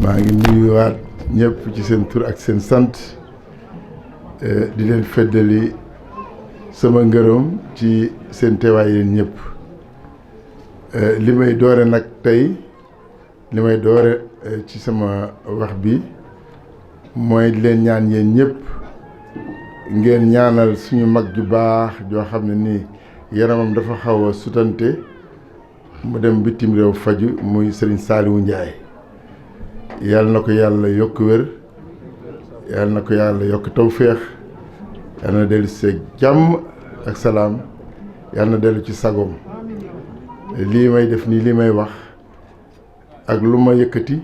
maa ngi nuyuwaat ñëpp ci seen tur ak seen sant di leen feddali sama ngërëm ci seen teewaay yéen ñëpp li may doore nag tey li may doore ci sama wax bi mooy di leen ñaan yéen ñëpp ngeen ñaanal suñu mag ju baax joo xam ne nii yaramam dafa xaw a sutante mu dem bitim réew faju muy Serigne Saliou Ndiaye yàlla na ko yàlla yokk wér yàlla na ko yàlla yokk tawféex yàlla na dellu ci jàmm ak salaam yàlla na dellu ci sagoom lii may def nii lii may wax ak lu ma yëkkati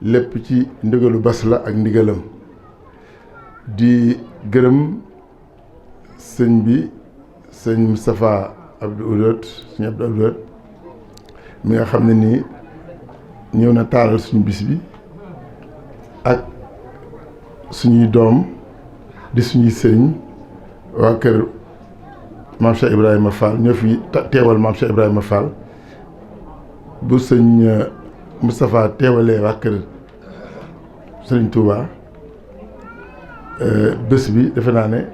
lépp ci ndigalu bas la ak ndigalam di gërëm sëñ bi sëñ Moustapha Abdou Oudoot sëñ Abdou Oudoot mi nga xam ne nii ñëw na taaral suñu bis bi ak suñuy doom di suñuy sëriñ waa kër Maam Cheikh Ibrahima Fall ñoo fi teewal Maam Cheikh Ibrahima Fall bu sëñ Moustapha teewalee waa kër Sëriñ Touba bés bi defe naa ne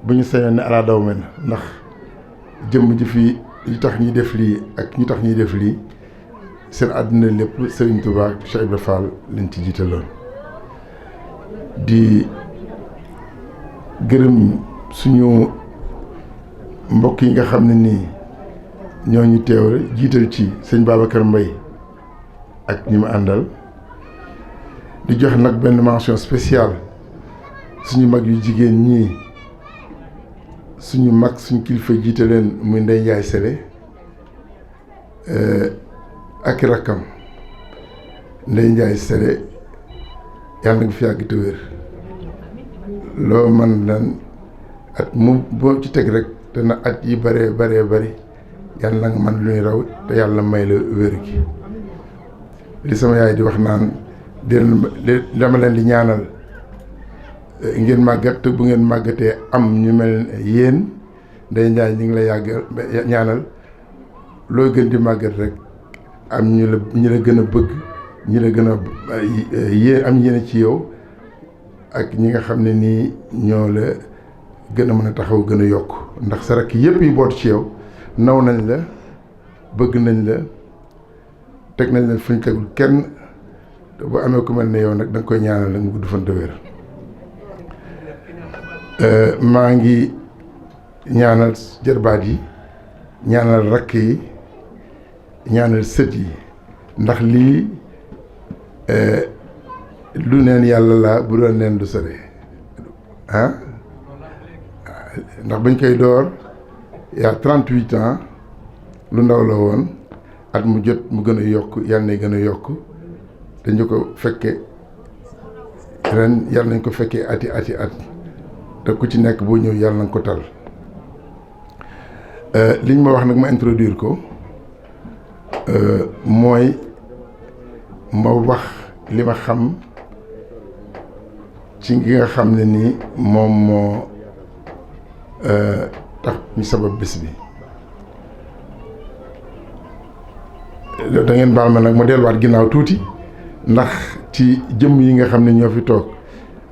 bu ñu sañoon ne ala daw men ndax jëmm ji fi li tax ñuy def lii ak ñi tax ñuy def lii seen àdduna lépp Sëriñ Touba Cheikh Ibrahima Fall lañ ci jiitaloon di gërëm suñu mbokk yi nga xam ne nii ñoo ñu teew jiital ci sëñ Babacar Mbaye ak ñi ma àndal di jox nag benn mention spéciale suñu mag yu jigéen ñii suñu mag suñu kilifa jiite leen muy Ndeye Ndiaye Sele ak rakkam Ndeye Ndiaye Sele yàlla nga fi yàgg te wér loo man lan at mu boo ci teg rek te na at yi bëree bëri yàlla nga man lu ñuy raw te yàlla may la wér gi li sama yaay di wax naan dama leen di ñaanal ngeen màggat te bu ngeen màggatee am ñu mel yéen Ndeye Ndiaye ñu ngi la yàgg ñaanal loo gën di màggat rek am ñu la gën a bëgg ñi la gën a yéen am yéene ci yow ak ñi nga xam ne nii ñoo la gën a mën a taxaw gën a yokk ndax sa rakk yépp yi boot ci yow naw nañ la bëgg nañ la teg nañ la fu ñu tegul kenn te bu amee ku mel ne yow nag da nga koy ñaanal la nga gudd fan te wér maa ngi ñaanal jërbaat yi ñaanal rakk yi ñaanal sët yi ndax lii lu neen yàlla laa bu doon neen du sore ah ndax bañ koy door yaa 38 ans lu ndaw la woon at mu jot mu gën a yokk yàlla na gën a yokk dañu ko fekke ren yàlla nañ ko fekkee ati at te ku ci nekk boo ñëw yàlla nañ ko tal liñ ma wax nag ma introduire ko mooy ma wax li ma xam ci ngi nga xam ne nii moom moo tax ñu sabab bés bi da ngeen baal ma nag ma delluwaat ginnaaw tuuti ndax ci jëmm yi nga xam ne ñoo fi toog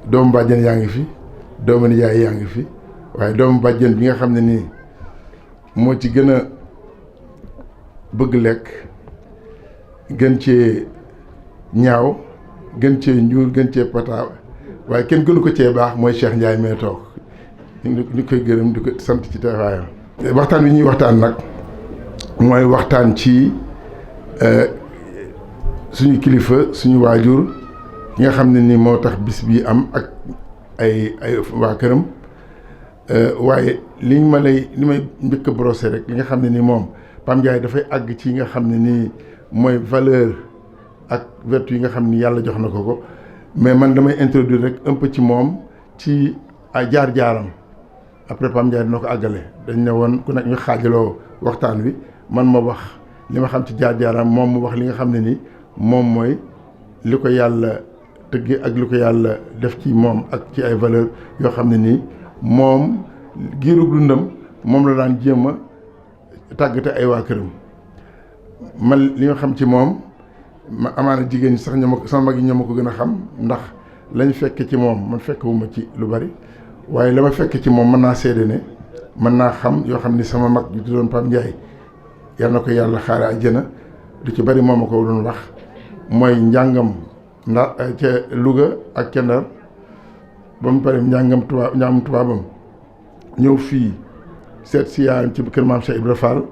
doomu bàjjen yaa ngi fi doomu nijaay yaa ngi fi waaye doomu bàjjen bi nga xam ne nii moo ci gën a bëgg lekk gën cee ñaaw gën cee ñuul gën cee pataaw waaye kenn gënu ko cee baax mooy Cheikh Ndiaye mee toog ñu koy gërëm di ko sant ci teewaayam. waxtaan wi ñuy waxtaan nag mooy waxtaan ci suñu kilifa suñu waajur ki nga xam ne ni moo tax bis bi am ak ay waa këram waaye li may njëkk a brosser rek li nga xam ne ni moom Pam Ndiaye dafay àgg ci nga xam ne nii mooy valeur ak vertu yi nga xam ni yàlla jox na ko mais man damay introduire rek un peu ci moom ci ay jaar-jaaram après Pam Ndiaye dina ko àggale dañ ne woon ku nekk ñu xaajaloo waxtaan wi man ma wax li ma xam ci jaar-jaaram moom mu wax li nga xam ne ni moom mooy li ko yàlla tëgg ak li ko yàlla def ci moom ak ci ay valeur yoo xam ne nii moom giirug dundam moom la daan jéem a tàggate ay waa këram man li nga xam ci moom ma amaana jigéen ñi sax sama mag yi ñoo ma ko gën a xam ndax lañ fekk ci moom man fekkewuma ci lu bari waaye la ma fekk ci moom mën naa seede ne mën naa xam yoo xam ni sama mag bi di doon Pape Ndiaye yal na ko yàlla xaare àjjana lu ci bari moom ma ko doon wax mooy njàngam ndax ca Louga ak ca Ndar ba mu pare njàngam tubaabam ñëw fii seet si yaayam ci kër maam Cheikh Ibra Fall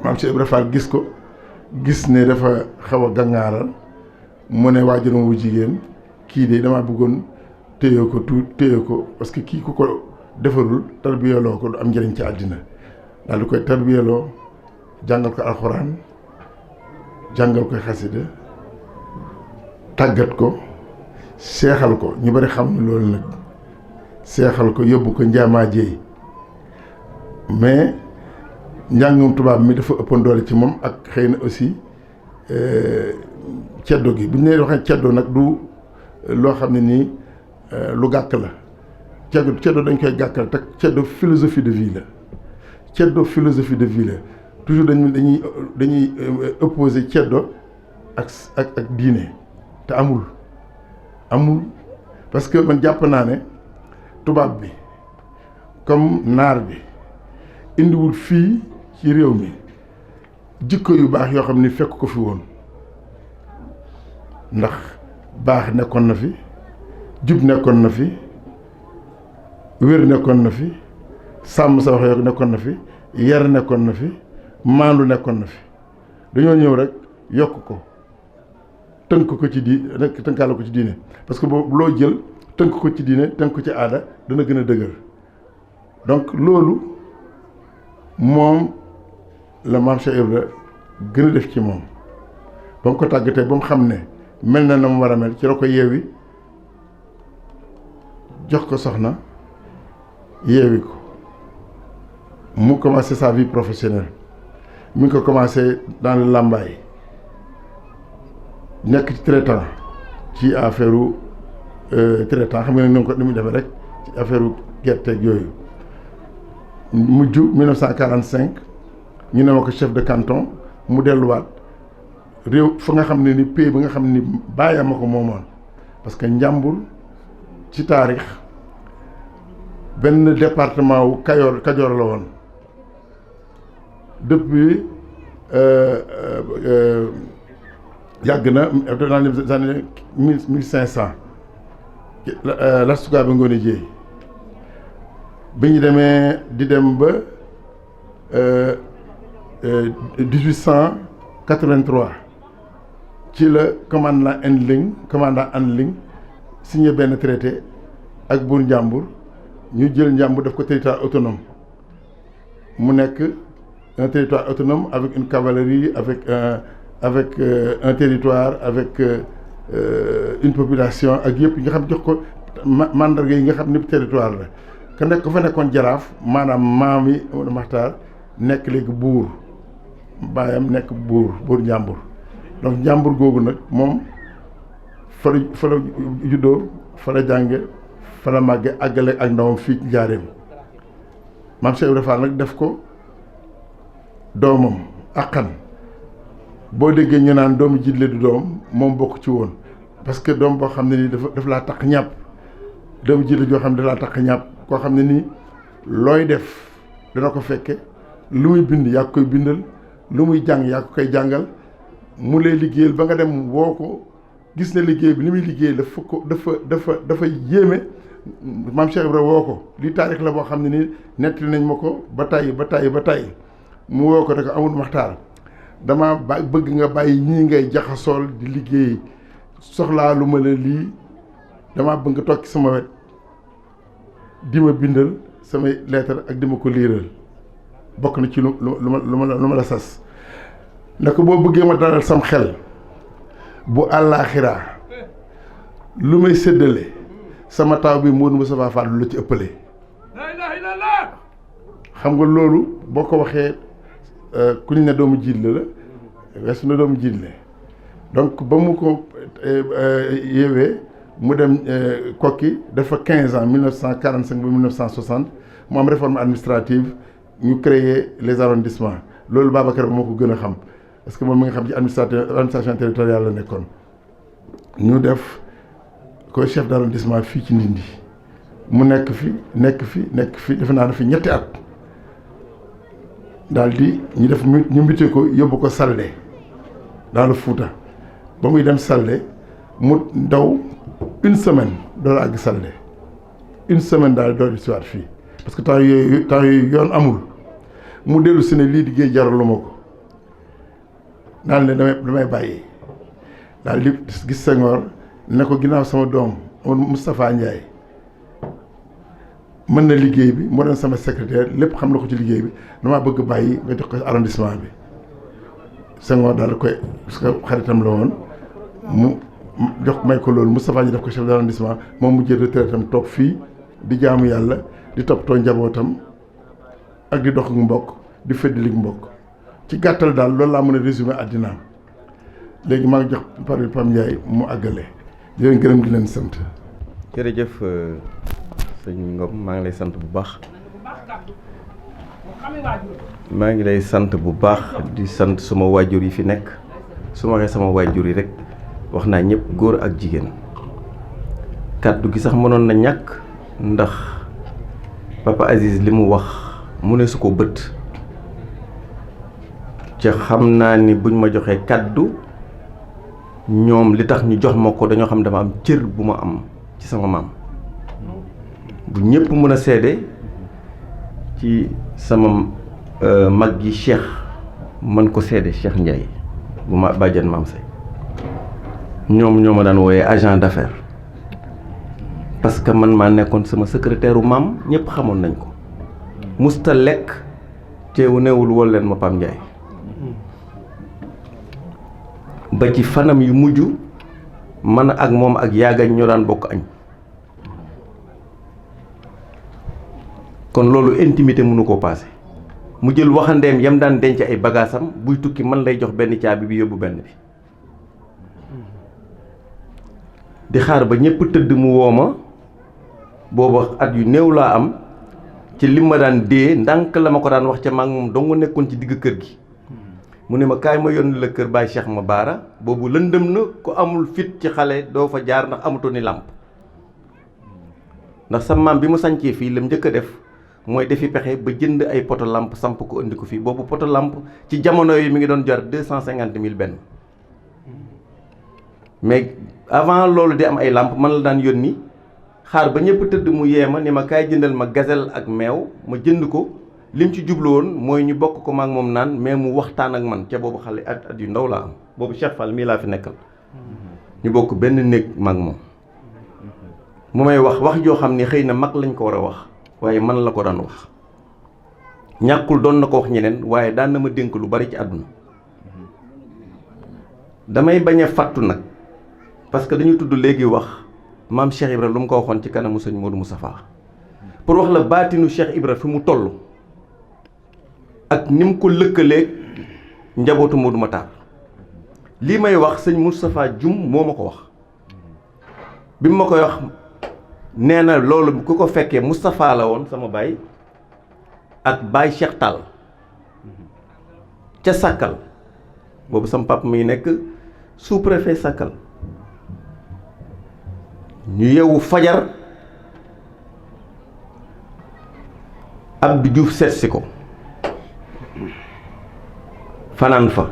maam Cheikh Ibra Fall gis ko gis ne dafa xaw a gàngaaral mu ne waajuram wu jigéen kii de damaa bëggoon téye ko parce que kii ku ko defarul tarbiyeloo ko du am njëriñ ci àddina daal di koy tarbiyeloo jàngal ko alxuraan jàngal koy xasida tàggat ko seexal ko ñu bari xam ne loolu nag seexal ko yóbbu ko njaamaa jéey mais njàngum tubaab mi dafa ëppoon doole ci moom ak xëy na aussi ceddo gi bu ñu nee waxee ceddo nag du loo xam ne nii lu gàkk la ceddo dañ koy gàkkal te ceddo philosophie de vie la ceddo philosophie de vie la toujours dañuy opposer ceddo ak diine te amul parce que man jàpp naa ne tubaab bi comme naar bi indiwul fii ci réew mi jikko yu baax yoo xam ni fekk ko fi woon ndax baax nekkoon na fi jub nekkoon na fi wér nekkoon na fi sàmm sa wax yoo nekkoon na fi yar nekkoon na fi maandu nekkoon na fi dañoo ñëw rek yokk ko tënk ko ci tënkaale ko ci diine parce que boobu loo jël tënk ko ci diine tënk ko ci aada dana gën a dëgër donc loolu moom la maam Cheikh Ibra gën a def ci moom ba mu ko tàggatee ba mu xam ne mel na mu war a mel ci la ko yeewi jox ko soxna yeewi ko mu commencé sa vie professionnelle mi ngi ko commencé dans le làmbaay nekk ci traitant ci affaire traitant xam nga ne ni mu defee rek ci affaire gerte yooyu mujj 1945 ñu ne ma ko chef de canton mu delluwaat réew fa nga xam ne ni pays bi nga xam ni bàyyam ma ko moomoon parce que Njàmbur ci taarix benn département wu Kajoor la woon depuis yàgg na dans les années 1500 Lat Sukaabe Ngoone Jéey bi ñu demee di dem ba 1883 ci la commandant Handling signé benn traité ak buur Njàmbur ñu jël Njàmbur def ko territoire autonome mu nekk un territoire autonome avec une cavalerie avec un territoire avec une population ak yëpp yi nga xam jox ko mandarga yi nga xam ni territoire la ka nekk ko fa nekkoon jaraaf maanaam maami Maxtaar nekk léegi buur baayam nekk buur Njàmbur donc Njàmbur googu nag moom fa la juddoo fa la jànge fa la màgge àggale ak ndawam fii ci Njaaréem maam Cheikh Ibra Fall nag def ko doomam àqan boo déggee ñu naan doomu jiitle du doom moom bokk ci woon parce que doom boo xam ne nii daf laa taq ñàpp doomu jiitle joo xam ne daf laa taq ñàpp koo xam ne nii looy def dana ko fekke lu muy bind yaa koy bindal lu muy jàng yaa ko koy jàngal mu lay liggéeyal ba nga dem woo ko gis na liggéey bi ni muy liggéey dafa yéeme maam Cheikh Ibra woo ko li taarix la boo xam ne nii nettali nañ ma ko ba tàyyi mu woo ko ne ko amul Maxtaar dama bëgg nga bàyyi ñii ngay jaxasool di liggéey soxlaa lu ma la lii dama bëgg nga toog ci sama wet di ma bindal samay lettre ak di ma ko liiral bokk na ci lu ma la sas ne ko boo bëggee ma dalal sam xel bu àllaaxiraa lu may séddale sama taw bi Modou Moustapha Fall lu la ci ëppale xam nga loolu boo ko waxee ku ñu ne doomu jiitle la weesu na doomu jiitle donc ba mu ko yeewee mu dem Kokki dafa 15 ans 1945 ba 1960 mu am réforme administrative ñu créer les arrondissements loolu Babacar moo ko gën a xam parce que moom mi nga xam ci administration territoriale la nekkoon ñu def ko chef d'arrondissement fii ci Ndindi mu nekk fi defe naa ne fi ñetti at daal di ñu def ñu mbite ko yóbbu ko Saldé dans le Fouta ba muy dem Saldé mu daw une semaine doolu àgg Saldé une semaine daal doolu si waat fii parce que temps yooyu yoon amul mu dellu si ne lii di géej jaralu ma ko daal ne damay bàyyi daal di gis Senghor ne ko ginnaaw sama doom Moustapha Ndiaye mën na liggéey bi moo doon sama secrétaire lépp xam na ko ci liggéey bi damaa bëgg bàyyi nga jox ko arrondissement bi Senghor daal koy parce que xaritam la woon mu jox may ko loolu Moustapha ñu def ko chef d'arrondissement moom mu jël retraite am toog fii di jaamu yàlla di toppatoo njabootam ak di dox ak mbokk di feddali mbokk ci gàttal daal loolu laa mën a résumé àddinaam léegi maa ngi jox parole Pam Ndiaye mu àggale di leen gërëm di leen sant. jërëjëf sëñ Ngom maa ngi lay sant bu baax di sant suma waajur yi fi nekk su ma waxee sama waajur yi rek wax naa ñëpp góor ak jigéen kàddu gi sax mënoon na ñàkk ndax Papa Aziz li mu wax mu ne su ko bët ca xam naa ni buñ ma joxee kàddu ñoom li tax ñu jox ma ko dañoo xam dama am cër bu ma am ci sama maam bu ñëpp mën a seede ci sama mag gi Cheikh mën ko seede Cheikh Ndiaye bu ma bàjjan maam say ñoom ñoo ma daan wooyee agent d'affaires parce que man maa nekkoon sama secrétaire u maam ñëpp xamoon nañ ko musta lekk teewu newul wol leen ma Pam Ndiaye ba ci fanam yu mujj man ak moom ak yaagañ ñoo daan bokk añ kon loolu intimité mënu koo paase mu jël waxandeem yam daan denc ay bagaasam buy tukki man lay jox benn caabi bi yóbbu benn bi di xaar ba ñëpp tëdd mu woo ma booba at yu néew laa am ci lim ma daan dee ndànk la ma ko daan wax ca mag moom dong nekkoon ci digg kër gi mu ne ma kaay ma yónni la kër Baye Cheikh ma baara boobu lëndëm na ku amul fit ci xale doo fa jaar ndax amutoon ni làmp ndax sa maam bi mu sañcee fii lam njëkk a def mooy defi pexe ba jënd ay poto lampe samp ko indi ko fii boobu poto lampe ci jamono yi mi ngi doon jar 250 000 benn mais avant loolu di am ay lampe man la daan yónni xaar ba ñëpp tëdd mu yee ma ni ma kaay jëndal ma gazelle ak meew ma jënd ko lim ci jublu woon mooy ñu bokk ko maak moom naan mais mu waxtaan ak man ca boobu xale at yu ndaw laa am boobu Cheikh Fall mii laa fi nekkal ñu bokk benn néeg maak moom mu may wax joo xam ne xëy na mag lañ ko war a wax waaye man la ko daan wax ñàkkul doon na ko wax ñeneen waaye daan na ma dénk lu bari ci àdduna damay bañ a fàttu nag parce que dañu tudd léegi wax maam Cheikh Ibra lu mu ko waxoon ci kanamu sëñ Modou Moustapha pour wax la baatinu Cheikh Ibra fi mu toll ak ni mu ko lëkkaleeg njabootu Modou Matar lii may wax sëñ Moustapha Dioum moo ma ko wax bi mu ma koy wax nee na loolu ku ko fekkee Moustapha la woon sama baay ak Baye Cheikh Tall ca Sàkkal boobu sama papa mi nekk sous-préfet Sàkkal ñu yeewu fajar Abdou Diouf seet si ko fanaan fa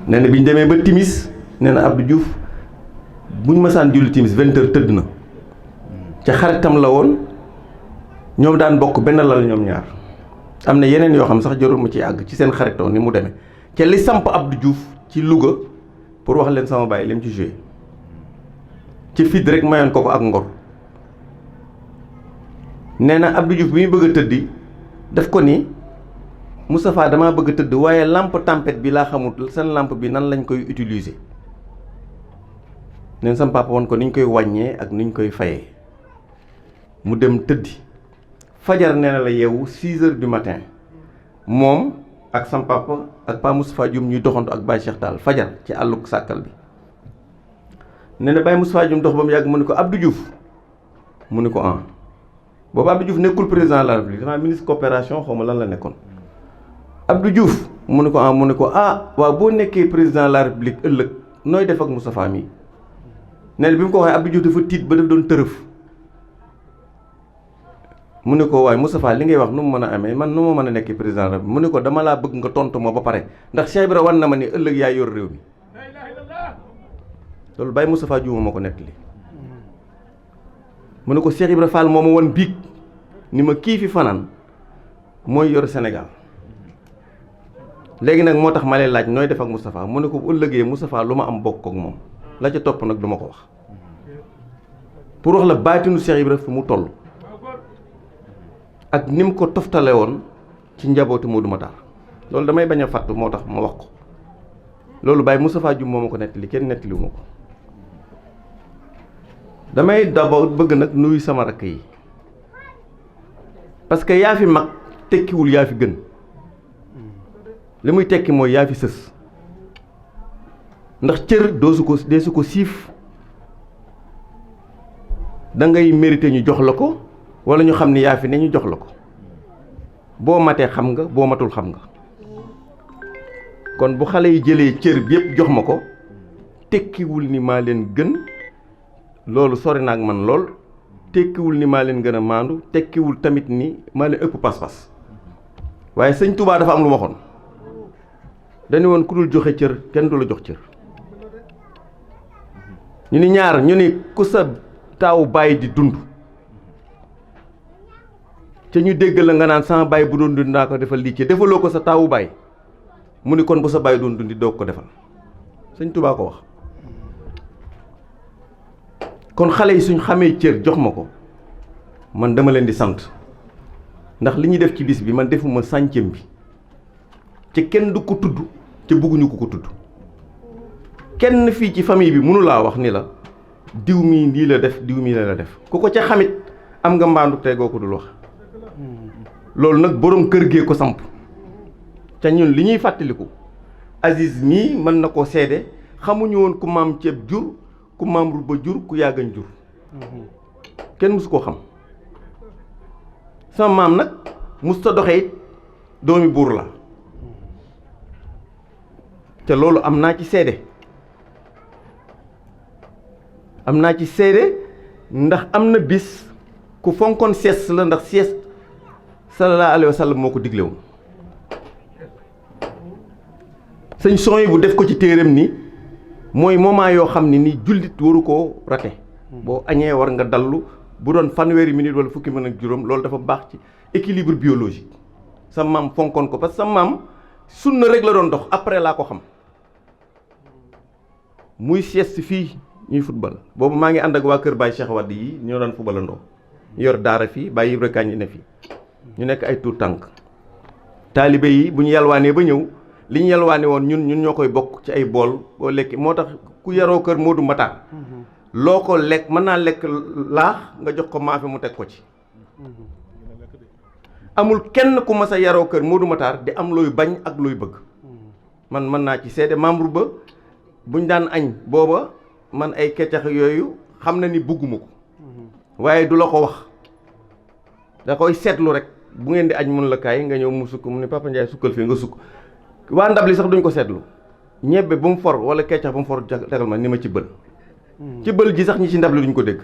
nee na bi ñu demee ba timis nee na Abdou Diouf buñ masaan julli timis 20 heures tëdd na ca xaritam la woon ñoom daan bokk benn lal ñoom ñaar am na yeneen yoo xam sax jarul mu ci àgg ci seen xaritoo ni mu demee ca li samp Abdou Diouf ci Louga pour wax leen sama baay lim ci joué ci fit rek mayoon ko ak ngor nee na Abdou Diouf bi muy bëgg a tëddi daf ko ni Moustapha damaa bëgg a tëdd waaye lampe tempête bi laa xamul seen lampe bi nan lañ koy utiliser neen sama papa woon ko ni ñu koy wàññee ak ni ñu koy fayee mu dem tëddi fajar nee na la yeewu 6 heures du matin moom ak sama papa ak Pa Moustapha Dioum ñuy doxantu ak Baye Cheikh Tall fajar ci àlluk Sàkkal bi nee na Baye Moustapha Dioum dox ba mu yàgg mu ne ko Abdou Diouf mu ne ko ah boobu Abdou Diouf nekkul président de la République dafa ministre coopération xaw ma lan la nekkoon Abdou Diouf mu ne ko waaw boo nekkee président de la république ëllëg nooy def ak Moustapha mi nee na bi mu ko waxee Abdou Diouf dafa tiit ba daf doon tërëf mu ne ko waaye Moustapha li ngay wax nu mu mën a amee man nu ma mën a nekkee président la mu ne ko dama laa bëgg nga tontu ma ba pare ndax Cheikh Ibra wan na ma ni ëllëg yaa yor réew mi loolu Baye Moustapha Diouf ma ko nettali mu ne ko Cheikh Ibra Fall moo ma wan biig ni ma kii fi fanaan mooy yor Sénégal léegi nag moo tax ma lay laaj nooy def ak Moustapha mu ne ko bu ëllëgee Moustapha lu ma am bokk ak moom la ca topp nag du ma ko wax pour wax la baatinu Cheikh Ibra fi mu toll ak ni mu ko toftale woon ci njabootu Modou Matar loolu damay bañ a fàttu moo tax ma wax ko loolu Baye Moustapha Diouf moo ma ko nettali kenn nettaliwu ma ko damay d'abord bëgg nag nuyu sama rakk yi parce que yaa fi mag tekkiwul yaa fi gën li muy tekki mooy yaa fi sës ndax cër dee su ko siif da ngay mérité ñu jox la ko wala ñu xam ni yaa fi ne ñu jox la ko boo matee xam nga boo matul xam nga kon bu xale yi jëlee cër bi yëpp jox ma ko tekkiwul ni maa leen gën loolu sori na ak man lool tekkiwul ni maa leen gën a maandu tekkiwul tamit ni maa leen ëpp pas-pas waaye sëñ Touba dafa am lu ma waxoon dañu woon ku dul joxe cër kenn du la jox cër ñu ni ñaar ñu ni ku sa taawu baay di dund te ñu dégg la nga naan sama baay bu doon dund naa ko defal lii ci defaloo ko sa taawu baay mu ni kon bu sa baay doon dundi doog ko defal sëñ Touba ko wax kon xale yi suñ xamee cër jox ma ko man dama leen di sant ndax li ñuy def ci bis bi man defuma centième bi ci kenn du ko tudd te bëgguñu ko tudd kenn fii ci famille bi mënu laa wax ni la diw mii lii la def diw mii la def ku ko ca xamit am nga mbaandu tegoo ko dul wax loolu nag boroom kër gee ko samp ca ñun li ñuy fàttaliku Aziz mii mën na koo seede xamuñu woon ku maam ceeb jur ku maam ruba jur ku yàggañ jur kenn mësu koo xam sama maam nag mës ta doxe it doomi buur la te loolu am naa ci seede ndax am na bis ku fonkoon sieste la ndax sieste sallallahu alayhi wa sallam moo ko digle woon sëñ son yi bu def ko ci téeram ni mooy moment yoo xam ne ni jullit waru koo rate boo añee war nga dallu bu doon fanweeri minute wala fukki minute ak juróom loolu dafa baax ci équilibre biologique sa maam fonkoon ko parce que sa maam sunna rek la doon dox après laa ko xam muy sieste fii ñuy football boobu maa ngi ànd ak waa kër Baye Cheikh Wade yi ñoo daan footballandoo yor daara fii Baye Ibra Kañ ne fii ñu nekk ay tuut tànk taalibe yi bu ñu yalwaanee ba ñëw li ñu yalwaane woon ñun ñoo koy bokk ci ay bool boo lekki moo tax ku yaroo kër Modou Matar loo ko lekk mën naa lekk laax nga jox ko maafe mu teg ko ci amul kenn ku mas a yaroo kër Modou Matar di am looy bañ ak looy bëgg man mën naa ci seede membre ba buñ daan añ booba man ay keccax yooyu xam na ni bugguma ko waaye du la ko wax da koy seetlu rek bu ngeen di añ mun la kaay nga ñëw mu sukk mu ne Papa Ndiaye sukkal fii nga sukk waa ndab li sax duñ ko seetlu ñebbe bu mu for wala keccax bu mu for tegal ma ni ma ci bël ci bël ji sax ñi ci ndab li duñ ko dégg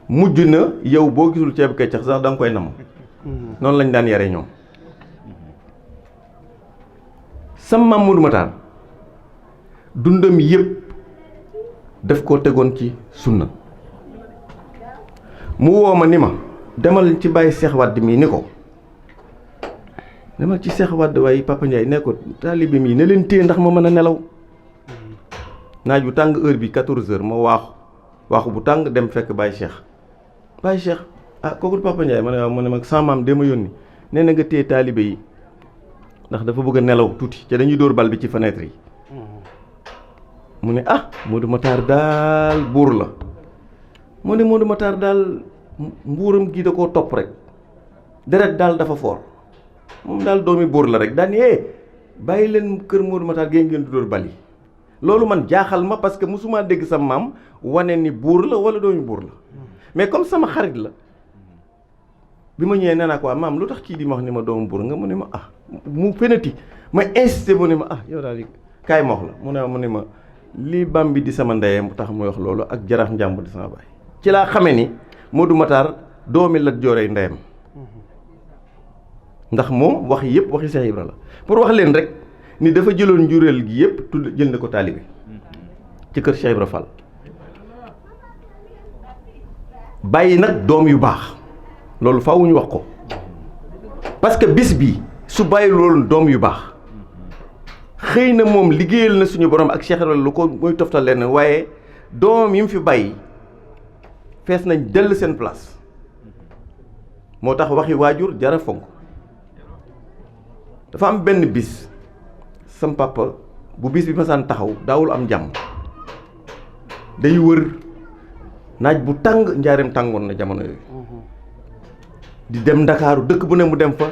mujj na yow boo gisul ceebu keccax sax da nga koy nam noonu lañ daan yare ñoom sam maam Modou Matar dundam yëpp daf ko tegoon ci sunna mu woo ma ni ma demal ci Baye Cheikh Wade mii ni ko demal ci Cheikh Wade waaye Papa Ndiaye ne ko taalibe mii ne leen téye ndax ma mën a nelaw naaj bu tàng heure bi 14h ma waaxu bu tàng dem fekk Baye Cheikh ah kooku Papa Ndiaye ma ne waaw mu ne ma sama maam de ma yónni nee na nga téye taalibe yi ndax dafa bëgg a nelaw tuuti te dañuy dóor bal bi ci fenêtre yi mu ne ah Modou Matar daal buur la mu ne Modou Matar daal mbuuram gi da koo topp rek deret daal dafa foor moom daal doomi buur la rek daan ni bàyyi leen kër Modou Matar gee ngeen du dóor bal yi loolu man jaaxal ma parce que mosuma dégg sa maam wane ni buur la wala doomi buur la mais comme sama xarit la bi ma ñëwee nee naa ko waa maam lu tax kii di ma wax ni ma doomu buur nga mu ne ma ah mu fenati ma insisté mu ne ma ah yow daal di kaay ma wax la mu ne ma lii Bambi di sama ndeyee mu tax muy wax loolu ak jaraaf njàmb di sama baay ci laa xamee ni Modou Matar doomi Lat Joorey ndeyam ndax moom wax yëpp waxi Cheikh Ibra la pour wax leen rek ni dafa jëloon njuréel gi yëpp tudd jël na ko taalibe ci kër Cheikh Ibra Fall bàyyi nag doom yu baax loolu faaw ñu wax ko parce que bis bi su bàyyi loolu doom yu baax xëy na moom liggéeyal na suñu borom ak Cheikh Ibra lu ko mooy toftal leen waaye doom yi mu fi bàyyi fees nañ dell seen place moo tax waxi waajur jara fonk dafa am benn bis sam papa bu bis bi masaan taxaw daawul am jàmm day wër naaj bu tàng njaareem tàngoon na jamono yooyu di dem ndakaaru dëkk bu ne mu dem fa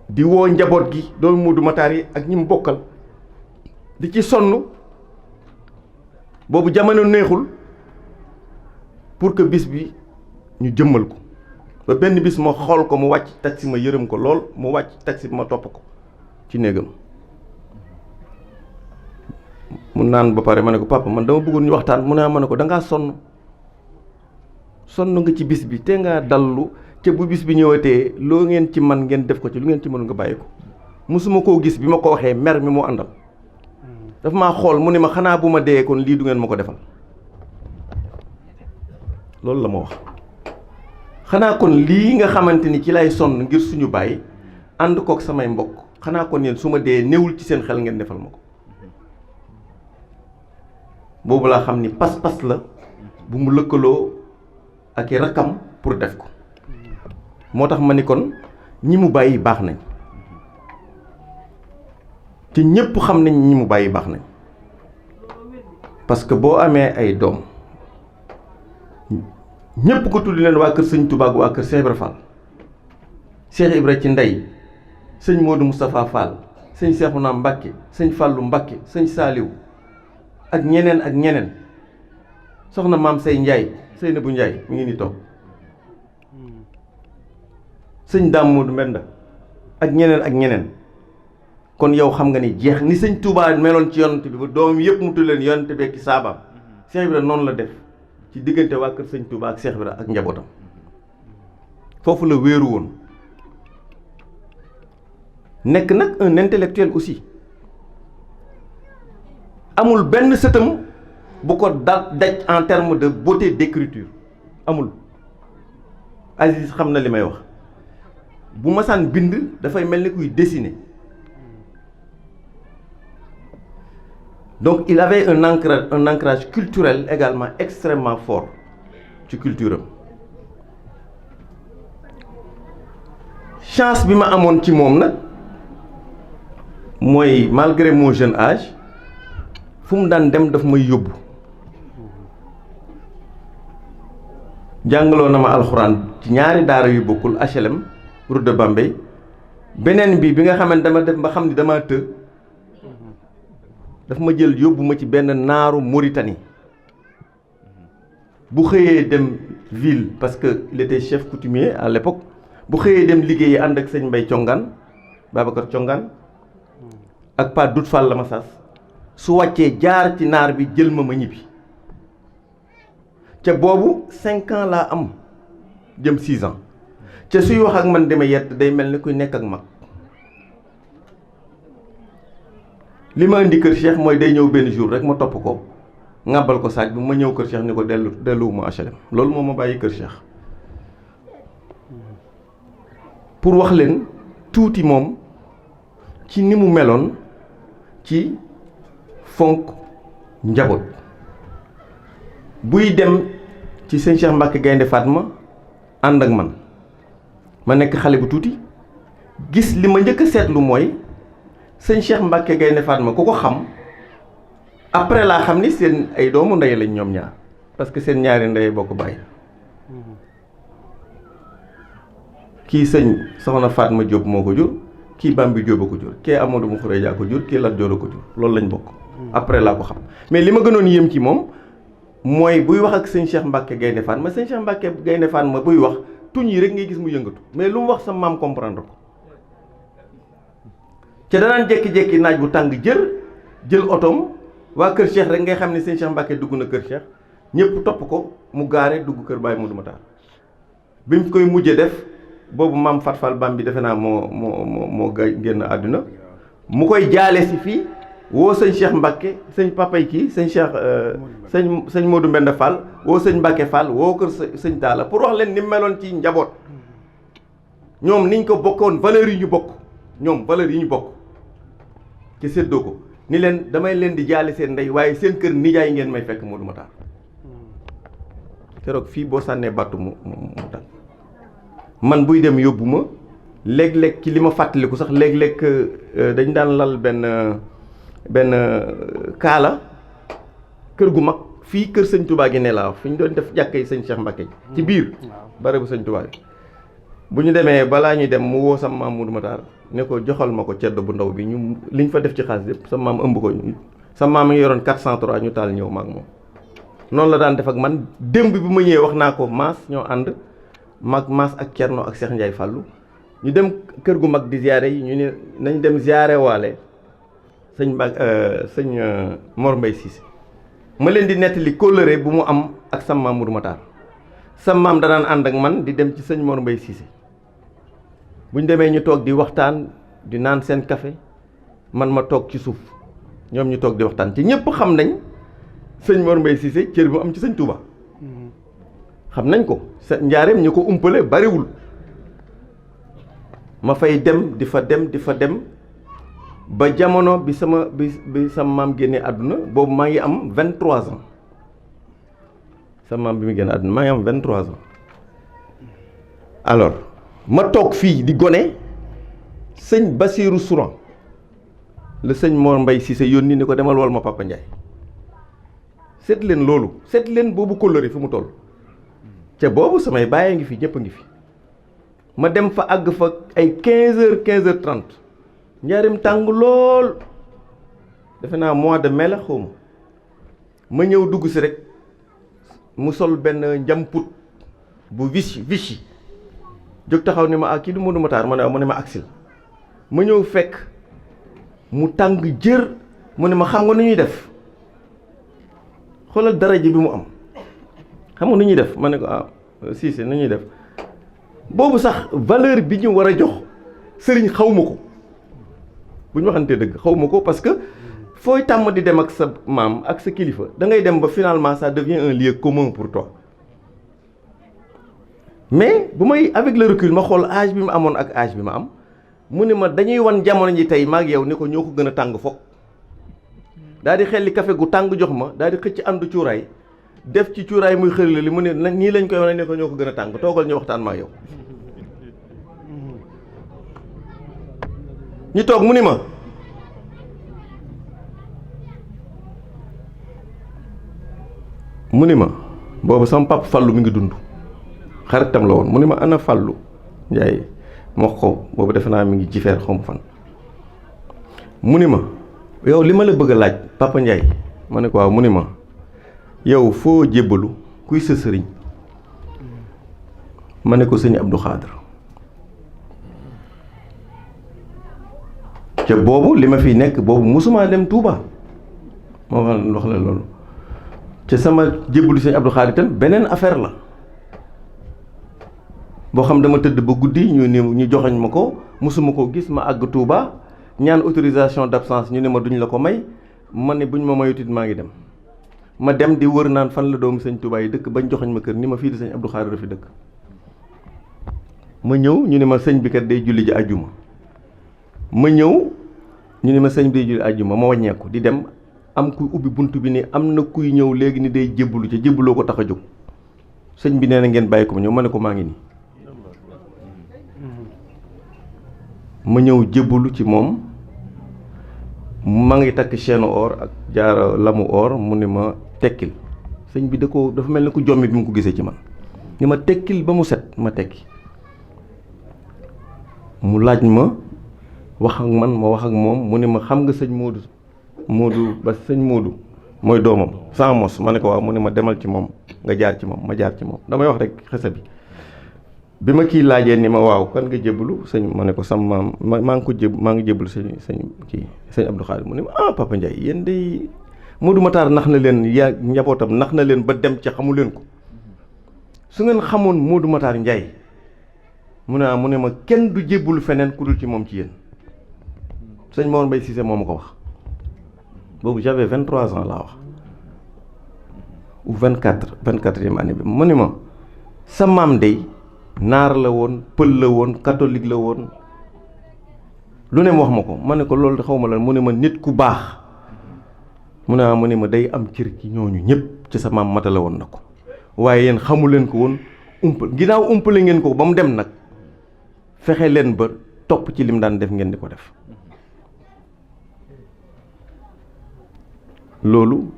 di woo njaboot gi doomu Modou Matar yi ak ñi mu bokkal di ci sonn boobu jamono neexul pour que bis bi ñu jëmmal ko ba benn bis ma xool ko mu wàcc taxi ma yërëm ko lool mu wàcc taxi ma topp ko ci néegam mu naan ba pare ma ne ko papa man dama bëggoon ñu waxtaan mu ne ma ne ko dangaa sonn nga ci bis bi te ngaa dallu te bu bis bi ñëwatee loo ngeen ci man ngeen def ko ci lu ngeen ci mënul nga bàyyi ko mosuma koo gis bi ma ko waxee mer mi mu àndal dafa maa xool mu ne ma xanaa bu ma dee kon lii du ngeen ma ko defal loolu la ma wax xanaa kon lii nga xamante ni ci lay sonn ngir suñu baay ànd kook samay mbokk xanaa kon yéen su ma dee néewul ci seen xel ngeen defal ma ko boobu laa xam ni pas-pas la bu mu lëkkaloo ak i rakkam pour def ko moo tax ma ni kon ñi mu bàyyi baax nañ te ñépp xam nañ ñi mu bàyyi baax nañ parce que boo amee ay doom ñépp ko tudd leen waa kër sëñ Touba ak waa kër Cheikh Ibra Fall Cheikh Ibra ci ndey sëñ Modou Moustapha Fall sëñ Cheikhouna Mbacké sëñ Fallou Mbacké sëñ Saliou ak ñeneen soxna maam say Ndiaye Seynabou Ndiaye mi ngi ni toog sëñ Dame Modou Mbenda ak ñeneen kon yow xam nga ni jeex ni sëñ Touba meloon ci yonent bi ba doomam yëpp mu tudd leen yonent bi ak saabaam Cheikh Ibra noonu la def ci diggante waa kër sëñ Touba ak Cheikh Ibra ak njabootam foofu la wéeru woon nekk nag un intellectuel aussi amul benn sëtam bu ko daj en terme de beauté d'écriture amul Aziz xam na li may wax bu masaan bind dafay mel ni kuy dessiner donc il avait un ancrage culturel également extrêmement fort ci culture am chance bi ma amoon ci moom nag mooy malgré mon jeune âge fu mu daan dem daf may yóbbu jàngaloo na ma alxuraan ci ñaari daara yu bokkul HLM route de Bambey beneen bi nga xamante dama def ba xam ni dama të daf ma jël yóbbu ma ci benn naaru Mauritanie bu xëyee dem ville parce que il était chef coutumier à l'époque bu xëyee dem liggéeyi ànd ak sëñ Mbay Congaan Babacar Congaan ak Pa Dut Fall la ma sas su wàccee jaar ci naar bi jël ma ñibbi ca boobu 5 ans laa am jëm 6 ans ca suy wax ak man dama yett day mel ni kuy nekk ak mag li ma indi kër Cheikh mooy day ñëw benn jour rek ma topp ko ŋàbbal ko saaj bi ma ñëw kër Cheikh ni ko delluwuma HLM loolu moo ma bàyyi kër Cheikh pour wax leen tuuti moom ci ni mu meloon ci fonk njaboot buy dem ci sëñ Cheikh Mbacke Gaynde Fatma ànd ak man ma nekk xale bu tuuti gis li ma njëkk a seetlu mooy sëñ Cheikh Mbacke Gaynde Fatma ku ko xam après laa xam ni seen ay doomu ndey lañ ñoom ñaar parce que seen ñaari ndey boo ko bàyyi kii sëñ soxna Fatma Diop moo ko jur kii Bambi Diop a ko jur kii Amadou Moukhoureja ko jur kii Lat Joor a ko jur loolu lañ bokk après laa ko xam mais li ma gënoon yéem ci moom mooy buy wax ak sëñ Cheikh Mbacke Gaynde Fatma sëñ Cheikh Mbacke Gaynde Fatma buy wax tuñ yi rek ngay gis mu yëngatu mais lu mu wax sa maam comprendre ko ca danaan jekki-jekki naaj bu tàng jël otoom waa kër Cheikh rek ngay xam ne sëñ Cheikh Mbacke dugg na kër Cheikh ñëpp topp ko mu gaare dugg kër Baye Modou Matar bi mu koy mujjee def boobu maam Fat Fall Bam bi defe naa moo génn àdduna mu koy jaale si fii woo sëñ Cheikh Mbacke sëñ papay kii sëñ Cheikh sëñ Modou Mbenda Fall woo sëñ Mbacke Fall woo kër sëñ Talla pour wax leen ni mu meloon ci njaboot ñoom niñ ko bokkoon valeurs yi ñu bokk ñoom valeurs yi ñu bokk ci séddoo ko ni leen damay leen di jaale seen ndey waaye seen kër nijaay ngeen may fekk Modou Matar keroog fii boo sànnee battu mu tànn man buy dem yóbbu ma léeg-léeg ci li ma fàttaliku sax léeg-léeg dañ daan lal benn kaala kër gu mag fii kër sëñ Touba gi ne laa fi ñu doon def jàkkee sëñ Cheikh Mbacke ji ci biir bare bu sëñ Touba gi bu ñu demee balaa ñuy dem mu woo sama maam Modou Matar ne ko joxal ma ko ceddo bu ndaw bi ñu liñ fa def ci xaalis yëpp sa maam ëmb ko sa maam ngi yoroon 403 ñu taal ñëw maag moom noonu la daan def ak man démb bi ma ñëwee wax naa ko Maas ñoo ànd mag Maas ak Thierno ak Cheikh Ndiaye Fallou ñu dem kër gu mag di ziare yi ñu ne nañ dem ziare waale sëñ Mor Mbaye Cissé ma leen di nettali kóllëre bu mu am ak sa maam Modou Matar sa maam da daan ànd ak man di dem ci sëñ Mor Mbaye Cissé bu ñu demee ñu toog di waxtaan di naan seen café man ma toog ci suuf ñoom ñu toog di waxtaan ci ñëpp xam nañ sëñ Mor Mbaye Cissé cër bu am ci sëñ Touba xam nañ ko sa njaareem ñu ko umpale bariwul ma fay dem di fa dem ba jamono bi sama maam génnee àdduna boobu maa ngi am 23 ans sama maam bi mu génne àdduna maa ngi am 23 ans alors ma toog fii di gone sëñ Bassirou Souran la sëñ Mor Mbaye Cissé yónni ni ko demal wal ma Papa Ndiaye seet leen loolu seet leen boobu kóllëre fi mu toll ca boobu samay bàyyee ngi fi ñëpp a ngi fi ma dem fa àgg fa ay 15h30 njaarim tàng lool defe naa mois de mai la xaw ma ñëw dugg si rek mu sol benn njamput bu Vichy jóg taxaw ni ma kii du Modou Matar ma ne mu ne ma aksil ma ñëw fekk mu tàng jër mu ne ma xam nga nu ñuy def xoolal daraja bi mu am xam nga nu ñuy def ma ne ko Cissé nu ñuy def boobu sax valeur bi ñu war a jox sëriñ xaw ma ko bu ñu waxantee dëgg xaw ma ko parce que fooy tàmm di dem ak sa maam ak sa kilifa da ngay dem ba finalement ça devient un lieu commun pour toi mais bu may avec le recul ma xool âge bi mu amoon ak âge bi ma am mu ne ma dañuy wan jamono ji tey maag yow ni ko ñoo ko gën a tàng foog daal di xelli café gu tàng jox ma daal di xëcc àndu cuuraay def ci cuuraay muy xëri li mu ne nii lañ koy wane ne ko ñoo ko gën a tàng toogal ñu waxtaan maag yow ñu toog mu ni ma boobu sama papa Fallou mi ngi dund xaritam la woon mu ni ma ana Fallou Ndiaye moo ko boobu defe naa mi ngi ci feer xom fan mu ni ma yow li ma la bëgg a laaj Papa Ndiaye ma ne ko waaw mu ni ma yow foo jébbalu kuy sa sëriñ ma ne ko sëñ Abdou Khadre te boobu li ma fiy nekk boobu musuma dem Touba moo wax la loolu te sama jébbalu sëñ Abdou Khadre itam beneen affaire la boo xam dama tëdd ba guddi ñu joxoñ ma ko musuma ko gis ma àgg Touba ñaan autorisation d'absence ñu ne ma duñ la ko may ma ne buñ ma mayutit maa ngi dem ma dem di wër naan fan la doomu sëñ Touba yi dëkk bañ joxoñ ma kër ni ma fii di sëñ Abdou Khadre fi dëkk ma ñëw ñu ne ma sëñ bi kat day julli ji àjjuma ma ñëw ñu ne ma sëñ bi day julli àjjuma ma wàññeeku di dem am kuy ubbi bunt bi ni am na kuy ñëw léegi ni day jébbalu ca jébbaloo ko tax a jóg sëñ bi nee na ngeen bàyyi ko ma ñëw ma ne ko maa ngi nii ma ñëw jébbalu ci moom ma ngi takk chaîne or ak jaara lamu or mu ni ma tekkil sëñ bi dafa mel ni ku jommi bi mu ko gisee ci man ni ma tekkil ba mu set ma tekki mu laaj ma wax ak man ma wax ak moom mu ne ma xam nga sëñ Modou ba sëñ Modou mooy doomam sans mos ma ne ko waaw mu ne ma demal ci moom nga jaar ci moom ma jaar ci moom damay wax rek xese bi bi ma kii laajee ni ma waaw kan nga jébbalu sëñ ma ne ko sama maam maa ngi jébbalu sëñ Abdou Khadir mu ne ma ah Papa Ndiaye yéen day Modou Matar nax na leen yaa njabootam nax na leen ba dem ca xamu leen ko su ngeen xamoon Modou Matar Ndiaye mu ne ma kenn du jébbalu feneen ku dul ci moom ci yéen sëñ Mor Mbaye Cissé moo ma ko wax boobu j'avais 23 ans laa wax ou 24e année bi mu ne ma sa maam dey naar la woon pël la woon catholique la woon lu ne mu wax ma ko ma ne ko loolu xaw ma la mu ne ma nit ku baax mu ne ma day am cër ci ñooñu ñëpp ci sa maam matala woon na ko waaye yéen xamu leen ko woon ginnaaw umpale ngeen ko ba mu dem nag fexe leen ba topp ci lim daan def ngeen di ko def loolu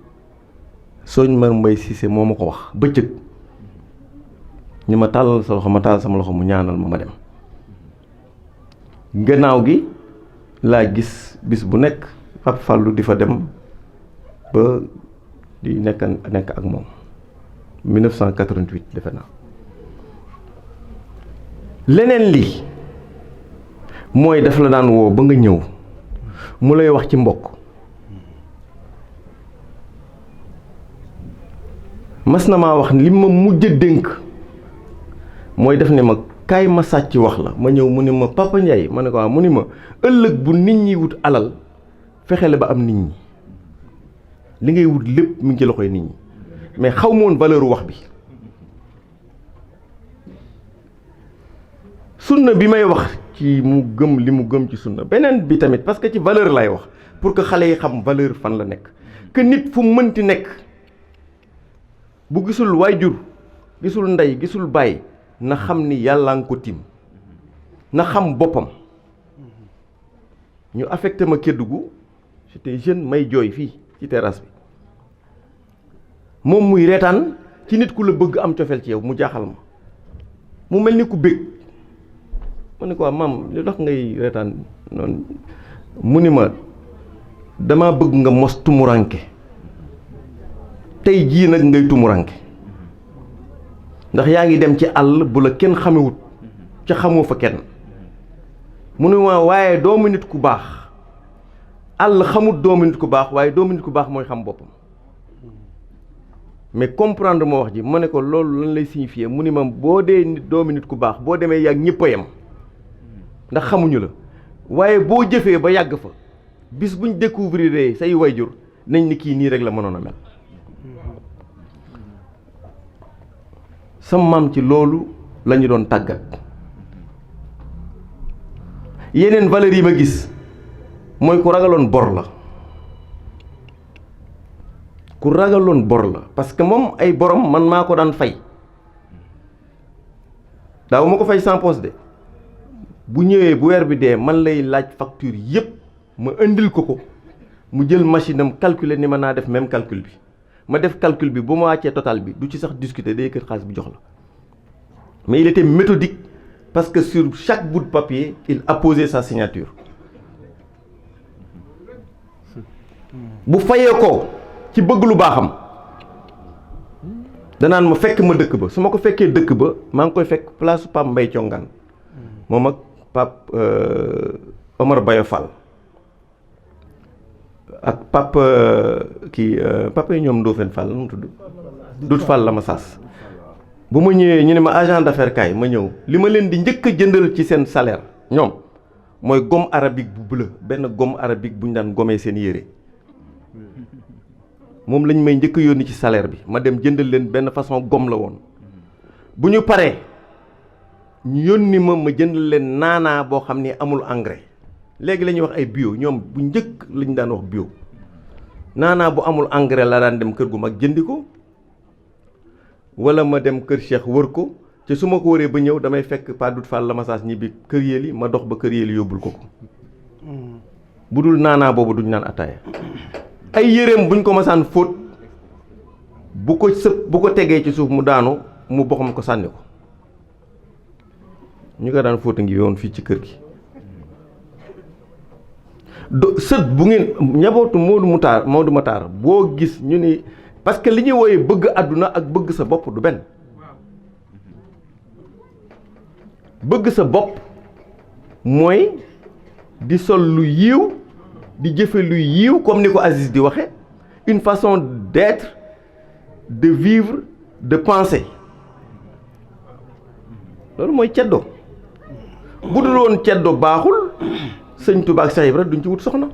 sëñ Mor Mbaye Cissé moo ma ko wax bëccëg ñu ma tàllal sa loxo ma tàllal sama loxo mu ñaanal ma dem gannaaw gi laa gis bis bu nekk Pape Fallou di fa dem ba di nekk ak moom 1988 defe naa leneen li mooy daf la daan woo ba nga ñëw mu lay wax ci mbokk mas na maa wax li ma mujj a dénk mooy def ne ma kaay ma sàcc wax la ma ñëw mu ne ma Papa Ndiaye ma ne ko waaw mu ne ma ëllëg bu nit ñi wut alal fexe la ba am nit ñi li ngay wut lépp mi ngi ci loxoy nit ñi mais xaw ma woon valeur wax bi sunna bi may wax ci mu gëm li mu gëm ci sunna beneen bi tamit parce que ci valeur lay wax pour que xale yi xam valeur fan la nekk que nit fu mënti nekk bu gisul waajur gisul ndey gisul baay na xam ni yàllaa nga ko tiim na xam boppam ñu affecté ma Kédougou j'étais jeune may jooy fii ci terrasse bi moom muy reetaan ci nit ku la bëgg am cofeel ci yow mu jaaxal ma mu mel ni ku bëgg ma ne ko maam li tax ngay reetaan noonu mu ni ma dama bëgg nga mos tumuranke tey jii nag ngay tumuranke ndax yaa ngi dem ci àll bu la kenn xamewut ca xamoo fa kenn mu ne ma waaye doomu nit ku baax àll xamut doomu nit ku baax waaye doomu nit ku baax mooy xam boppam mais comprendre moo wax ji ma ne ko loolu lan lay signifier mu ni ma boo dee doomu nit ku baax boo demee yàgg ñëpp a yem ndax xamuñu la waaye boo jëfee ba yàgg fa bis buñ découvrir say wayjur nañ ni kii nii rek la mënoon a mel sama maam ci loolu la ñu doon tàggat yeneen valeurs yi ma gis mooy ku ragaloon bor la ku ragaloon bor la parce que moom ay borom man maa ko daan fay daaw ma ko fay sans poste de bu ñëwee bu weer bi dee man lay laaj facture yépp ma indil ko mu jël machine am calculer ni ma naa def même calcul bi ma def calcul bi bu ma wàccee total bi du ci sax discuter day kër xaalis bi jox la mais il était méthodique parce que sur chaque bout de papier il apposait sa signature bu fayee ko ci bëgg lu baaxam danaan ma fekk ma dëkk ba su ma ko fekkee dëkk ba maa ngi koy fekk place Pape Mbaye Congaan moom ak Pape Omar Bayo Fall ak Pape Pape yi ñoom Ndofène Fall nu mu tudd Dut Fall la ma sas bu ma ñëwee ñu ne ma agent d'affaires kaay ma ñëw li ma leen di njëkk a jëndal ci seen salaire ñoom mooy gomme arabique bu bleu benn gomme arabique bu ñu daan gomee seen yére moom lañ may njëkk a yónni ci salaire bi ma dem jëndal leen benn façon gomme la woon bu ñu paree ñu yónni ma jëndal leen naanaa boo xam ni amul engrais léegi la ñuy wax ay bio ñoom bu njëkk lañ daan wax bio naanaa bu amul engrais la daan dem kër gu mag jëndi ko wala ma dem kër Cheikh wër ko te su ma ko wëree ba ñëw damay fekk Pa Dut Fall la massage ñibbi kër yéeli ma dox ba kër yéeli yóbbul ko bu dul naanaa boobu duñ naan ataaya ay yéreem buñ ko masaan fóot bu ko tegee ci suuf mu daanu mu boxam ko sànni ko ñu ko daan fóota ngi yoon fii ci kër gi sët bu ngeen ñabootu Modou Matar boo gis ñu ni parce que li ñuy wooyee bëgg àdduna ak bëgg sa bopp du benn bëgg sa bopp mooy di sol lu yiw di jëfe lu yiw comme ni ko Aziz di waxe une façon d'être, de vivre, de penser loolu mooy ceddo. bu dul woon ceddo baaxul sëñ Touba ak Cheikh Ibra duñ ci wut soxna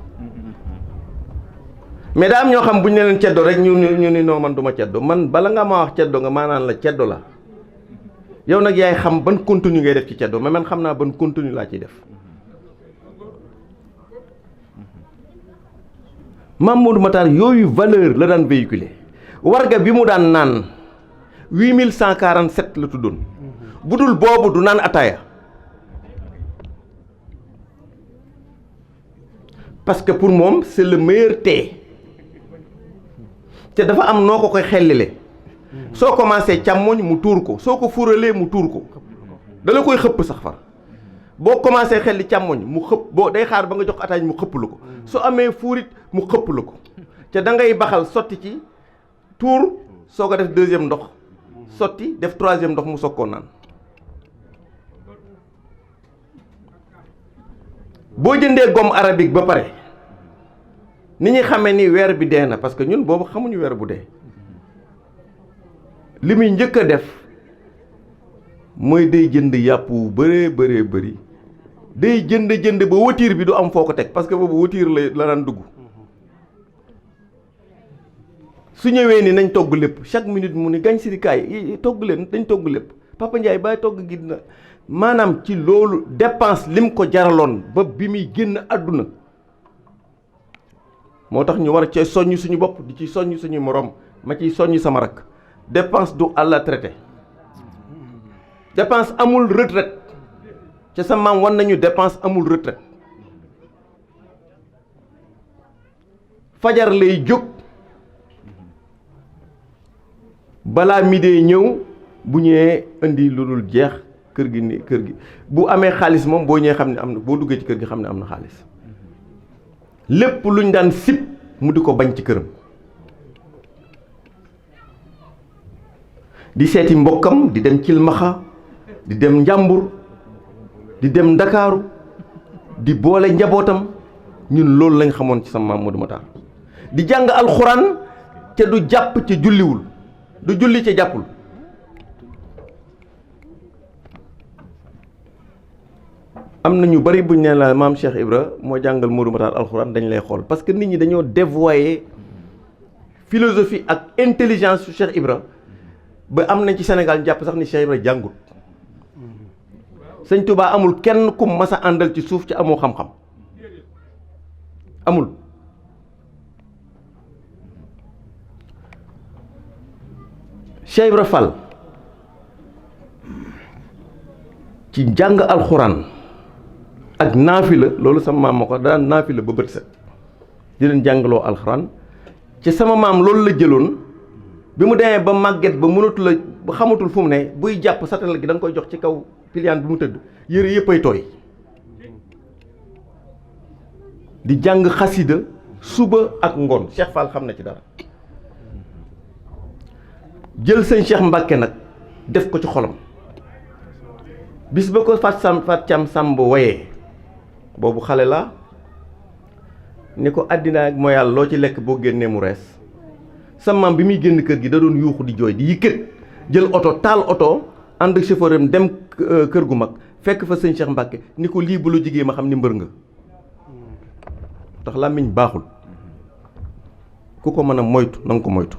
mais daa am ñoo xam bu ñu ne leen ceddo rek ñu ni non man du ma ceddo. man bala nga ma wax ceddo nga maanaan la ceddo la yow nag yaay xam ban contenu ngay def ci ceddo mais man xam naa ban contenu laa ciy def. Mame Modou Matar yooyu valeur la daan véhiculer. warga bi mu daan naan 8147 la tuddoon bu dul boobu du naan ataaya parce que pour moom c'est le meilleur thé te dafa am noo ko koy xellile soo commencé càmmoñ mu tuur ko soo ko furalee mu tuur ko dala koy xëpp sax far boo commencé xelli càmmoñ mu xëpp boo day xaar ba nga jox ataaj mu xëpp la ko su amee fuurit mu xëpp la ko te da ngay baxal sotti ci tuur soo ko def deuxième ndox sotti def troisième ndox mu soog koo naan boo jëndee gomme arabique ba pare ni ñuy xamee ni weer bi dee na parce que ñun boobu xamuñu weer bu dee li muy njëkk a def mooy day jënd yàpp wu bëree bëri day jënd ba watiir bi du am foo ko teg parce que boobu watiir la daan dugg su ñëwee ni nañ togg lépp chaque minute mu ni gañ si kaay togg leen dañ togg lépp Papa Ndiaye bàyyi togg gi na maanaam ci loolu dépense lim ko jaraloon ba bi muy génn àdduna moo tax ñu war a cee soññ suñu bopp di ci soññ suñu morom ma ciy soññ sama rakk dépense du à la traité dépense amul retraite ca sa maam wan nañu dépense amul retraite fajar lay jóg balaa midee ñëw bu ñëwee indi lu dul jeex kër gi bu amee xaalis moom boo ñëwee xam ne am na boo duggee ci kër gi xam ne am na xaalis lépp luñ daan sip mu di ko bañ ci këram di seeti mbokkam di dem Cilmaxa di dem Njàmbur di dem Ndakaaru di boole njabootam ñun loolu lañ xamoon ci sama Mame Modou Matar di jàng alxuraan te du jàpp ca julliwul du julli ca jàppul am na ñu bari buñ ne la maam Cheikh Ibra moo jàngal Modou Matar alxuraan dañ lay xool parce que nit ñi dañoo dévoyer philosophie ak intelligence su Cheikh Ibra ba am nañ ci Sénégal jàpp sax ni Cheikh Ibra jàngut sëñ Touba amul kenn ku mas a àndal ci suuf ci amoo xam-xam amul Cheikh Ibra Fall ci jàng alxuraan ak naafila loolu sama maam ma ko daan naafila ba bët set di leen jàngaloo alxuraan ci sama maam loolu la jëloon bi mu demee ba màgget ba mënatu la ba xamatul fu mu ne buy jàpp satal gi da nga koy jox ci kaw piliyaan bi mu tëdd yére yëppay tooy di jàng xasida suba ak ngoon Cheikh Fall xam na ci dara jël sëñ Cheikh Mbacke nag def ko ci xolam bis ba ko Fat Cam Samb woyee boobu xale la ni ko àddina ak mooy yàlla loo ci lekk boo génnee mu rees sa maam bi muy génn kër gi da doon yuuxu di jooy di yëkkat jël oto taal oto ànd ak chauffeur am dem kër gu mag fekk fa sëñ Cheikh Mbacke ni ko lii bu la jigee ma xam ni mbër nga tax làmmiñ baaxul ku ko mën a moytu na nga ko moytu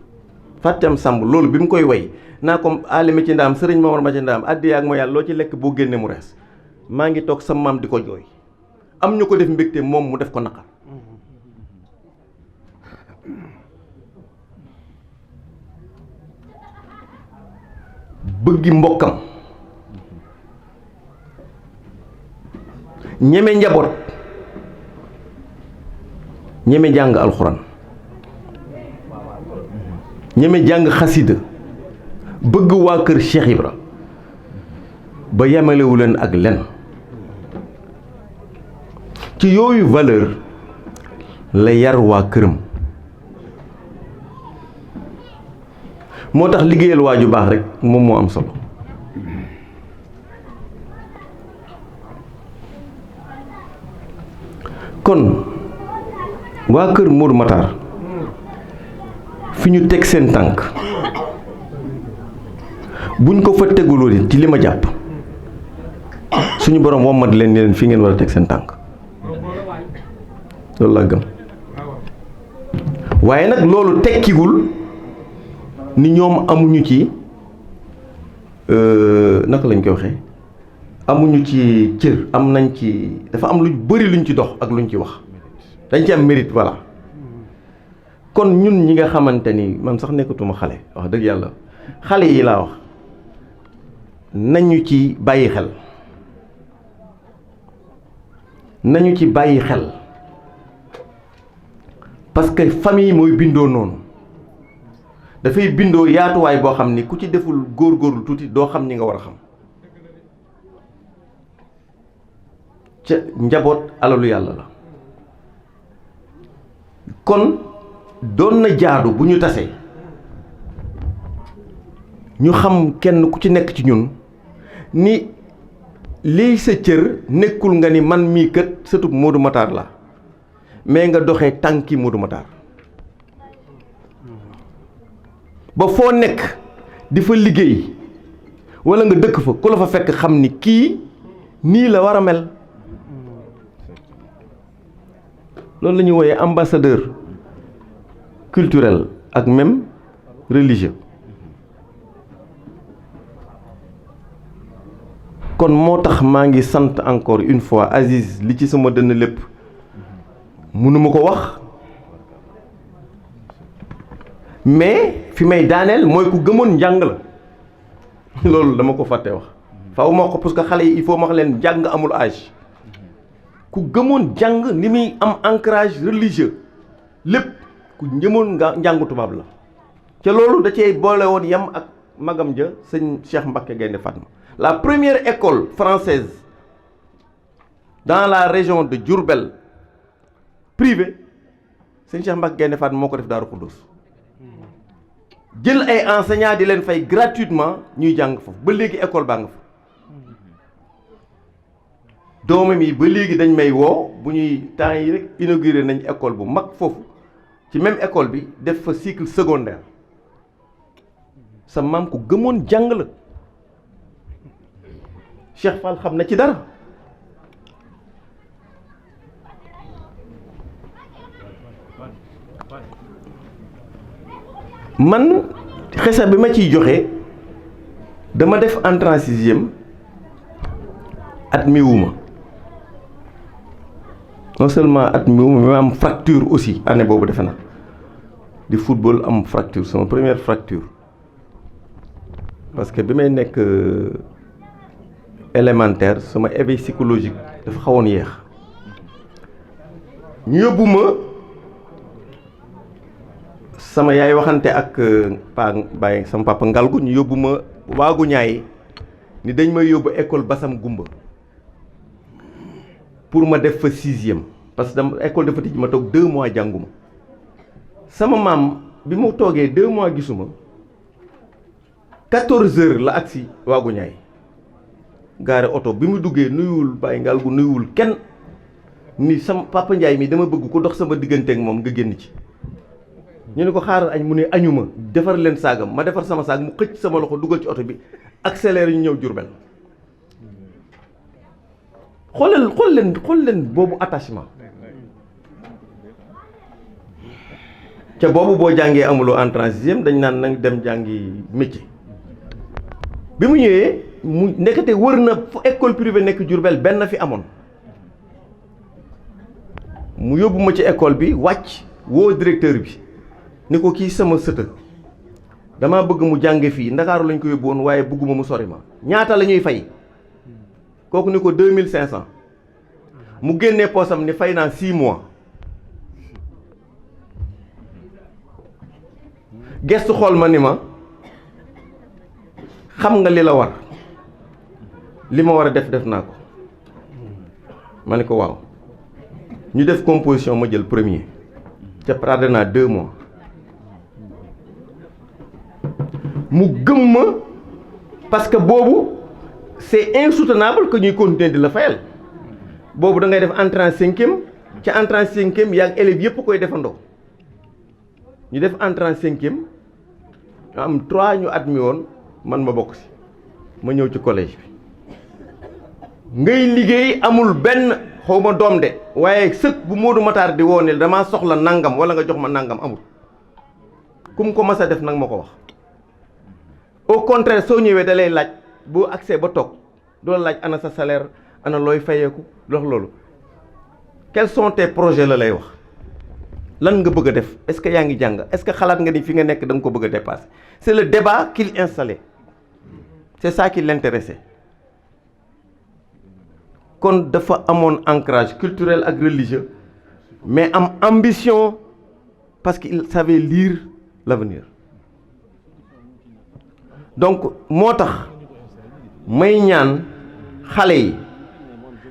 Fatam Samb loolu bi mu koy way naa ko alima ci ndaam sëriñ Momar ma ci ndaam addi ak mooy yàlla loo ci lekk boo génnee mu rees maa ngi toog sa maam di ko jooy am ñu ko def mbégte moom mu def ko naqar bëggi mbokkam ñeme njaboot ñeme jàng alxuraan ñeme jàng xasida bëgg waa kër Cheikh Ibra ba yemalewu leen ak len ci yooyu valeur la yar waa këram moo tax liggéeyal waa ju baax rek moom moo am solo kon waa kër Modou Matar fi ñu teg seen tànk buñ ko fa teguloo leen ci li ma jàpp suñu borom wommat leen ni leen fi ngeen war a teg seen tànk loolu laa gëm waaye nag loolu tekkiwul ni ñoom amuñu ci naka lañ koy waxee amuñu ci cër am nañ ci dafa am lu bari luñ ci dox ak luñ ci wax dañ ci am mérite voilà kon ñun ñi nga xamante ni man sax nekkatuma xale wax dëgg yàlla xale yi laa wax nañu ci bàyyi xel nañu ci bàyyi xel parce que famille mooy bindoo noonu dafay bindoo yaatuwaay boo xam ni ku ci deful góorgóorlu tuuti doo xam ñi nga war a xam ca njaboot alalu yàlla la kon doon na jaadu bu ñu tasee ñu xam kenn ku ci nekk ci ñun ni lii sa cër nekkul nga ni man mii kët sëtub Modou Matar la mais nga doxee tànki Modou Matar ba foo nekk di fa liggéey walla nga dëkk fa ku la fa fekk xam ni kii nii la war a mel loolu la ñuy wooyee ambassadeur culturel ak même religieux kon moo tax maa ngi sant encore une fois Aziz li ci sama dënn lépp mënuma ko wax mais fi may daaneel mooy ku gëmoon njàng la loolu dama ko fàtte wax faaw ma ko parce que xale yi il faut ma wax leen jàng amul âge ku gëmoon jàng ni muy am ancrage religieux lépp ku njëmoon nga njàngu tubaab la ca loolu da cee boole woon yam ak magam ja sëñ Cheikh Mbacké Gaïndé Fatma la première école française dans la région de Diourbel privée sëñ Cheikh Mbacké Gaïndé Fatma moo ko def Daaru Xuddus jël ay enseignants di leen fay gratuitement ñuy jàng foofu ba léegi école baa nga fa doomam yi ba léegi dañ may woo bu ñuy temps yi rek inauguré nañ école bu mag foofu ci même école bi def fa cycle secondaire sa maam ku gëmoon jàng la Cheikh Fall xam na ci dara man xesa bi ma ciy joxe dama def entrée en sixième at mi wuma non seulement at mi wuma mais am fracture aussi année boobu defe na di football am fracture sama première fracture parce que bi may nekk élémentaire sama éveil psychologique dafa xawoon yéex ñu yóbbu ma sama yaay waxante ak baay sama papa ngalgu ñu yóbbu ma waagu ñaay ni dañ may yóbbu école Basam Gumba pour ma def fa sixième parce que dama école dafa tijji ma toog 2 mois jànguma sama maam bi mu toogee 2 mois gisuma 14 heures la agsi waagu ñaay gaare oto bi mu duggee nuyuwul baay ngalgu nuyuwul kenn ni sama papa Ndiaye mi dama bëgg ko dox sama diggante ak moom nga génn ci ñu ne ko xaaral añ mu ne añuma defar leen saagam ma defar sama saag mu xëcc sama loxo dugal ci oto bi accéléré ñu ñëw Jurbel xool leen boobu attachement ca boobu boo jàngee amuloo entrée en sixième dañ naan nañ dem jàngi métier bi mu ñëwee mu nekkate wër na fu école privée nekk Jurbel benn fi amoon mu yóbbu ma ci école bi wàcc woo directeur bi ni ko kii sama sëta dama bëgg mu jànge fii Ndakaaru lañ ko yóbbu woon waaye bëgguma mu sori ma ñaata la ñuy fay kooku ni ko 2500 mu génnee poosam ni fay naa 6 mois gestu xool ma ni ma xam nga li la war li ma war a def naa ko ma ne ko waaw ñu def composition ma jël premier ca tardé naa 2 mois mu gëm ma parce que boobu c'est insoutenable que ñuy continuer di la fayal boobu da ngay def entrée en cinquième ca entrée en cinquième yaa ngi élèves yëpp koy defandoo ñu def entrée en cinquième ñu am 3 ñu admis woon man ma bokk si ma ñëw ci collège bi ngay liggéey amul benn xawma doom de waaye sët bu Modou Matar di wooneel damaa soxla nangam wala nga jox ma nangam amul kum ko mas a def nag ma ko wax au contraire soo ñëwee da lay laaj boo accès ba toog doo la laaj ana sa salaire ana looy fayeeku dox loolu quels sont tes projets la lay wax lan nga bëgg a def est-ce que yaa ngi jàng est-ce que xalaat nga ni fi nga nekk da nga ko bëgg a dépasser c'est le débat qu'il installait c'est ça qui l'intéressait kon dafa amoon ancrage culturel ak religieux mais am ambition parce qu'il savait lire l'avenir donc moo tax may ñaan xale yi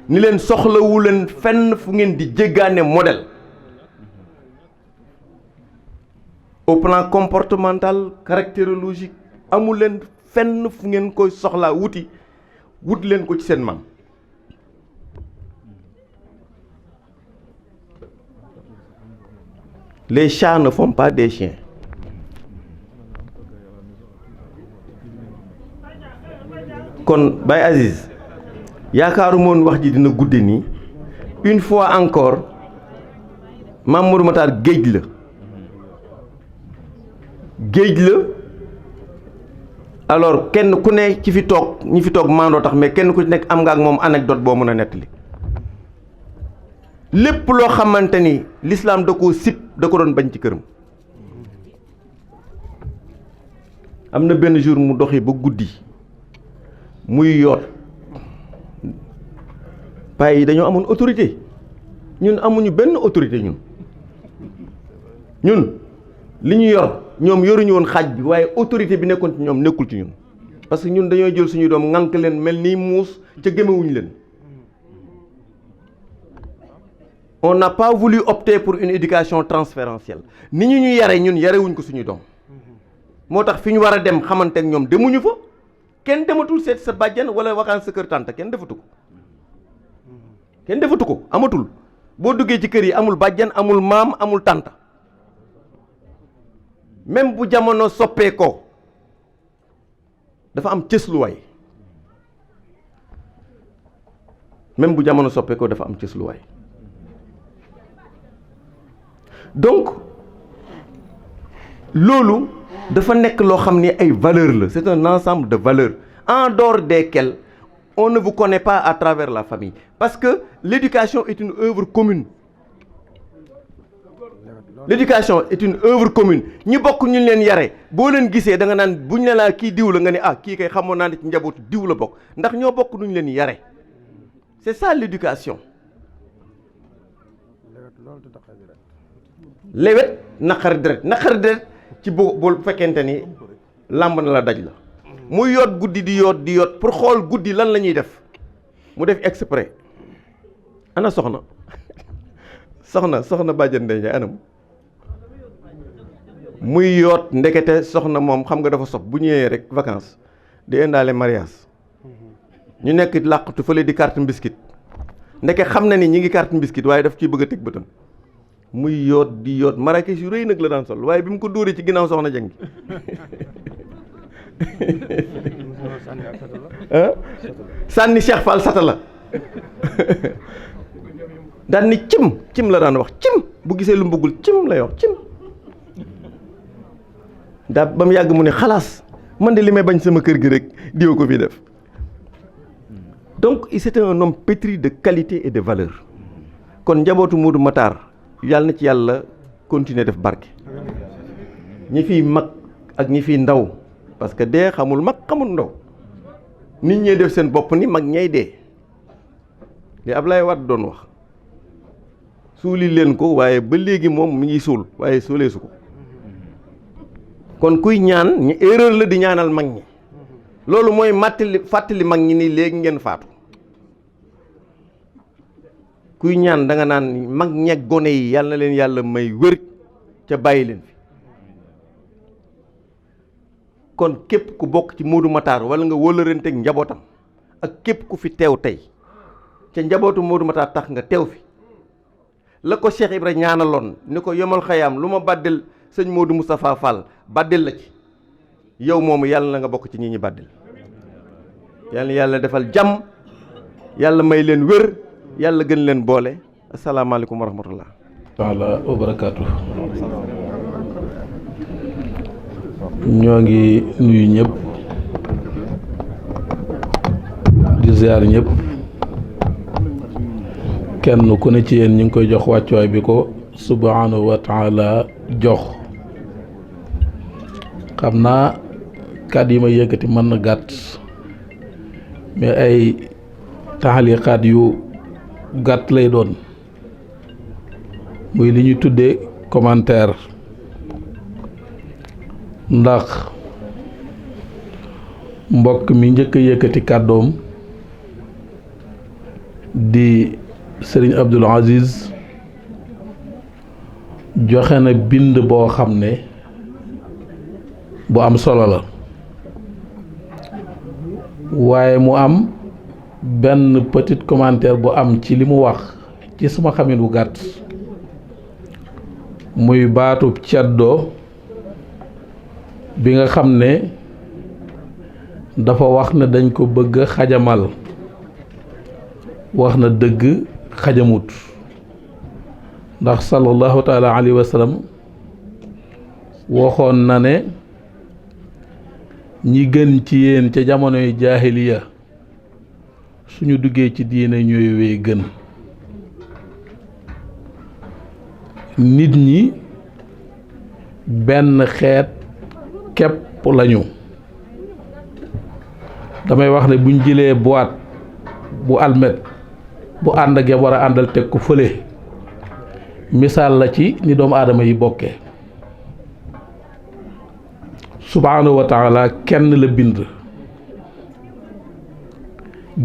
ni leen soxlawu leen fenn fu ngeen di jéggaane modèle au plan comportemental caractérologique amul leen fenn fu ngeen koy soxlaa wut leen ko ci seen maam les chats ne font pas des chiens kon Baye Aziz yaakaaru moon wax ji dina gudde nii une fois encore Mame Modou Matar géej la alors kenn ku ne ci fi toog ñi fi toog maandoo tax mais kenn ku ci nekk am nga ak moom anecdote boo mën a nettali lépp loo xamante ni l'islam da koo sib da ko doon bañ ci këram am na benn jour mu doxi ba guddi muy yoot pay yi dañoo amoon autorité ñun amuñu benn autorité ñun li ñu yor ñoom yoruñu woon xaaj bi waaye autorité bi nekkoon ci ñoom nekkul ci ñun parce que ñun dañoo jël suñu doom ŋànk leen mel ni muus ca gémmewuñu leen on n'a pas voulu opter pour une éducation transférentielle ni ñu yare ñun yarewuñ ko suñu doom moo tax fi ñu war a dem xamante ak ñoom demuñu fa kenn dematul seet sa bàjjan wala waxaan sa kër tànt kenn defatu ko amatul boo duggee ci kër yi amul bàjjan amul maam amul tànt même bu jamono soppeekoo dafa am cësluwaay donc loolu dafa nekk loo xam ni ay valeurs la c'est un ensemble de valeurs en dehors desquelles on ne vous connaît pas à travers la famille parce que l'éducation est une œuvre commune ñi bokk ñu leen yare boo leen gisee da nga naan buñ ne laa kii diw la nga ne kii kay xamoon naa ne ci njabootu diw la bokk ndax ñoo bokk nuñ leen yare c'est ça l'éducation lewet naqari deret ci bu fekkente ni làmb na la daj la muy yoot guddi di yoot pour xool guddi lan la ñuy def mu def exprès ana soxna bàjjan Ndeye Ndiaye anam muy yoot ndekete soxna moom xam nga dafa sob bu ñëwee rek vacances di indaale mariage ñu nekk làqatu fële di carte biscuit ndeke xam na ni ñi ngi carte biscuit waaye daf ciy bëgg a teg bëtam muy yoot Marrakech yu rëy nag la daan sol waaye bi mu ko dóoree ci ginnaaw soxna jang sànni Cheikh Fall sata la daan ni cim la daan wax bu gisee lu mbëggul cim lay wax daa ba mu yàgg mu ne xalaas man de li may bañ sama kër gi rek diw ko fi def donc c'était un homme pétri de qualité et de valeur kon njabootu Modou Matar yàlla na ci yàlla continuer def barke ñi fiy mag ak ñi fiy ndaw parce que dee xamul mag xamul ndaw nit ñee def seen bopp ni mag ñay dee li Ablaye Wade doon wax suuli leen ko waaye ba léegi moom mi ngi suul waaye suulee su ko kon kuy ñaan ñu erreur la di ñaanal mag ñi loolu mooy fàttali mag ñi ni léegi ngeen faatu kuy ñaan da nga naan mag ñeeg gone yi yàlla na leen yàlla may wër ca bàyyi leen fi kon képp ku bokk ci Modou Matar wala nga wóolaranteeg njabootam ak képp ku fi teew tey ca njabootu Modou Matar tax nga teew fi la ko Cheikh Ibra ñaanaloon ni ko yomal xayaam lu ma bàddil sëñ Modou Moustapha Fall bàddil la ci yow moomu yàlla na nga bokk ci ñi ñi bàddil yàlla defal jàmm yàlla may leen wér yàlla gën leen boole asalaamaaleykum wa rahmatullah taala wa barakaatu. ñoo ngi nuyu ñëpp di ziar ñëpp kenn ku ne ci yéen ñu ngi koy jox wàccuwaay bi ko subhanahu wa taala jox. xam naa kàddu yi ma yëkkati mën na gàtt mais ay taxaliqaat yu gàtt lay doon muy li ñu tuddee commentaire ndax mbokk mi njëkk a yëkkati kàddoom di Serigne Abdoul Aziz joxe na bind boo xam ne bu am solo la waaye mu am benn petit commentaire bu am ci li mu wax ci suma xamin bu gàtt muy baatub ceddoo bi nga xam ne dafa wax ne dañ ko bëgg xajamal wax na dëgg xajamut ndax sallallahu taala alayhi wa sallam waxoon na ne ñi gën ci yéen ca jamonoy jaahiliya suñu duggee ci diine ñooy wéy gën nit ñi benn xeet képp lañu damay wax ne buñ jëlee boîte bu almet bu ànd ak ya war a àndal teg ko fële misaal la ci ni doomu aadama yi bokkee subhaanahu wa taala kenn la bind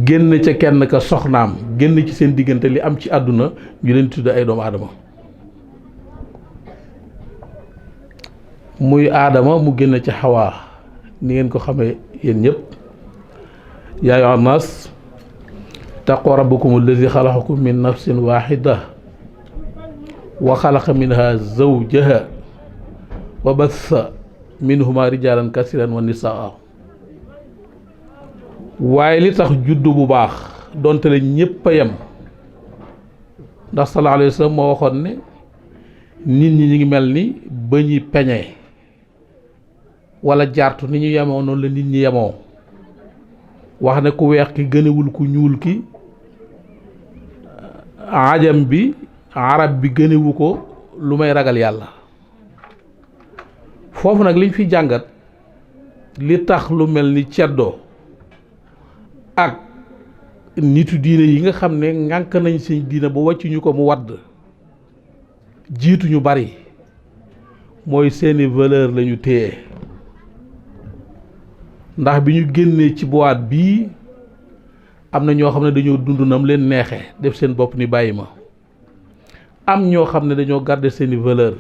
génn ca kenn ka soxnaam génn ci seen diggante li am ci àdduna ñu leen tudd ay doomu aadama muy aadama mu génn ci xawaa ni ngeen ko xamee yéen ñëpp yaa ayyuhan naas taqu rabbakum allazi xalaqakum min nafsin waxida wa xalaqa minha zawjaha wa bassa minhuma rijaalan kasiran wa nisaa waaye li tax juddu bu baax donte la ñépp a yem ndax sallallahu alayhi wa sallam moo waxoon ne nit ñi ñu ngi mel ni ba ñuy peñe wala jaartu ni ñu yemoo noonu la nit ñi yemoo wax ne ku weex ki gënewul ku ñuul ki ajam bi arab bi gënewu ko lu may ragal yàlla foofu nag liñ fi jàngat li tax lu mel ni ceddoo ak nitu diine yi nga xam ne ngànk nañ seen diine ba wàccuñu ko mu wadd jiitu ñu bari mooy seeni valeur lañu téye ndax bi ñu génnee ci boîte bii am na ñoo xam ne dañoo dund nam leen neexee def seen bopp ni bàyyi ma am ñoo xam ne dañoo garder seeni valeur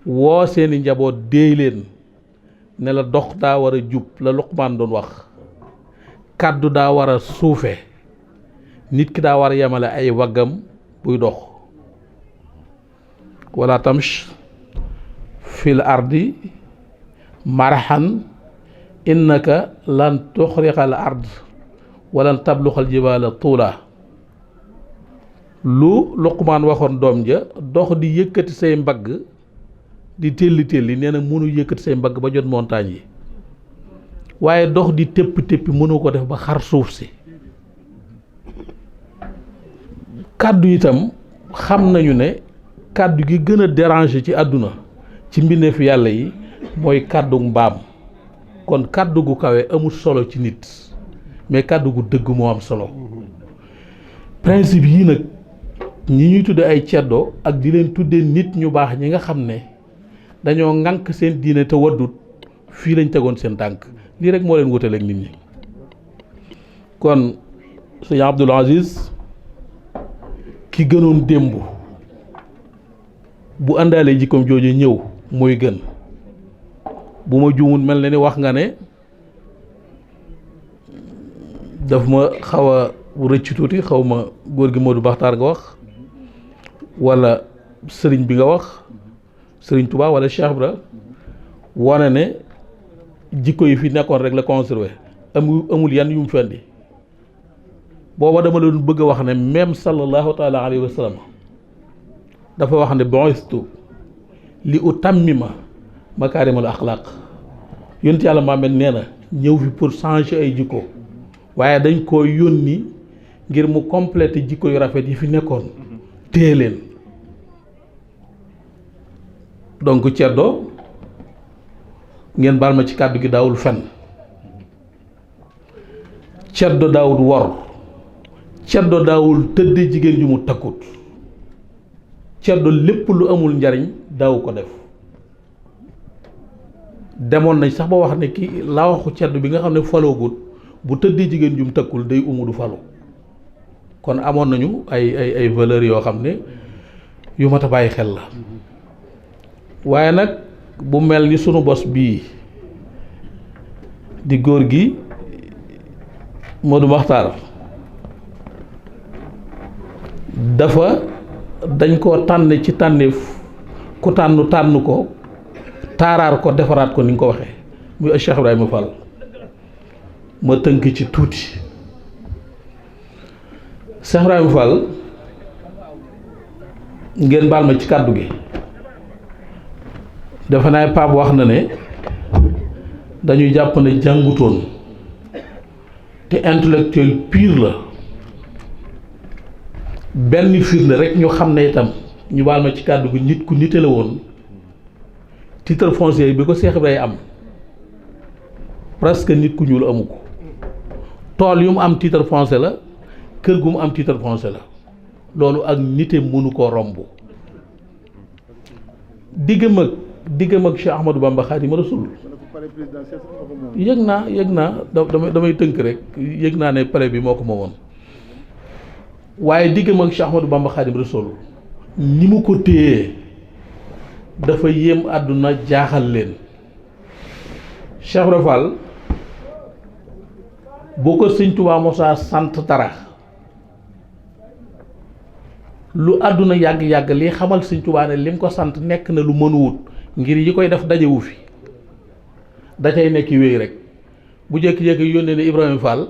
woo seeni njaboot déey leen ne la dox daa war a jub la Luqmaan doon wax kàddu daa war a suufe nit ki daa war a yemale ay waggam buy dox wala tamsh fil ardi marahan innaka lan tuxriqal ard walan tabluxal jibaala tuula lu Luqmaan waxoon doom ja dox di yëkkati say mbagg di telli nee na mënu yëkkati say mbagg ba jot montagne yi waaye dox di téppi mënu ko def ba xar suuf si kàddu itam xam nañu ne kàddu gi gën a déranger ci àdduna ci mbindeef yàlla yi mooy kàddu mbaam kon kàddu gu kawe amul solo ci nit mais kàddu gu dëgg moo am solo principe yii nag ñi ñuy tudde ay ceddo ak di leen tuddee nit ñu baax ñi nga xam ne dañoo ŋànk seen diine te waddut fii lañ tegoon seen tànk lii rek moo leen wutale ak nit ñi kon sëñ Abdoul Aziz ki gënoon démb bu àndaalee jikkoom jooju ñëw mooy gën bu ma juumul mel na ni wax nga ne daf ma xaw a rëcc tuuti xaw ma góor gi Modou Baxtaar nga wax wala sëriñ bi nga wax sëriñ Touba wala Cheikh Ibra wane ne jikko yi fi nekkoon rek la conservé amul yan yu mu fendi booba dama doon bëgg a wax ne même sallallahu taala alayhi wa sallam dafa wax ne bu'istu li utammima makaarimal axlaaq yonent yàlla Muhammad nee na ñëw fi pour changer ay jikko waaye dañ koo yónni ngir mu compléter jikko yu rafet yi fi nekkoon téye leen donc ceddo ngeen baal ma ci kàddu gi daawul fen ceddo daawul wor ceddo daawul tëdd jigéen ju mu takkut ceddo lépp lu amul njariñ daawu ko def demoon nañ sax ba wax ne ki la waxu ceddo bi nga xam ne faloogut bu tëddee jigéen ju mu takkul day umu du falu kon amoon nañu ay valeurs yoo xam ne yu mat a bàyyi xel la waaye nag bu mel ni sunu bos bii di góor gi Modou Makhtar dafa dañ koo tànn ci tànneef ku tànn ko taaraar ko defaraat ko ni nga ko waxee muy Cheikh Ibrahima Fall ma tënk ci tuuti Cheikh Ibrahima Fall ngeen baal ma ci kàddu gi dafa naay Pape wax na ne dañuy jàpp ne jàngutoon te intellectuel pur la benn firnde rek ñu xam ne itam ñu baal ma ci kàddu gi nit ku nite la woon titre foncier bi ko Cheikh Ibrahima am presque nit ku ñuul amu ko tool yu mu am titre foncier la kër gu mu am titre foncier la loolu ak nite mënu koo romb diggam ak Cheikh Ahmadou Bamba Xaadimu Rasuul yëg naa damay tënk rek yëg naa ne palais bi moo ko moomoon waaye diggam ak Cheikh Ahmadou Bamba Xaadimu Rasuul ni mu ko téyee dafa yéem àdduna jaaxal leen Cheikh Ibra Fall boo ko Sëñ Tuubaa mosaa sant dara lu àdduna yàgg-yàgg li xamal Sëñ Tuubaa ne lim ko sant nekk na lu mënuwut ngir yi koy def dajewu fi da cay nekk wéy rek bu jékki-jékki yónnee ne Ibrahima Fall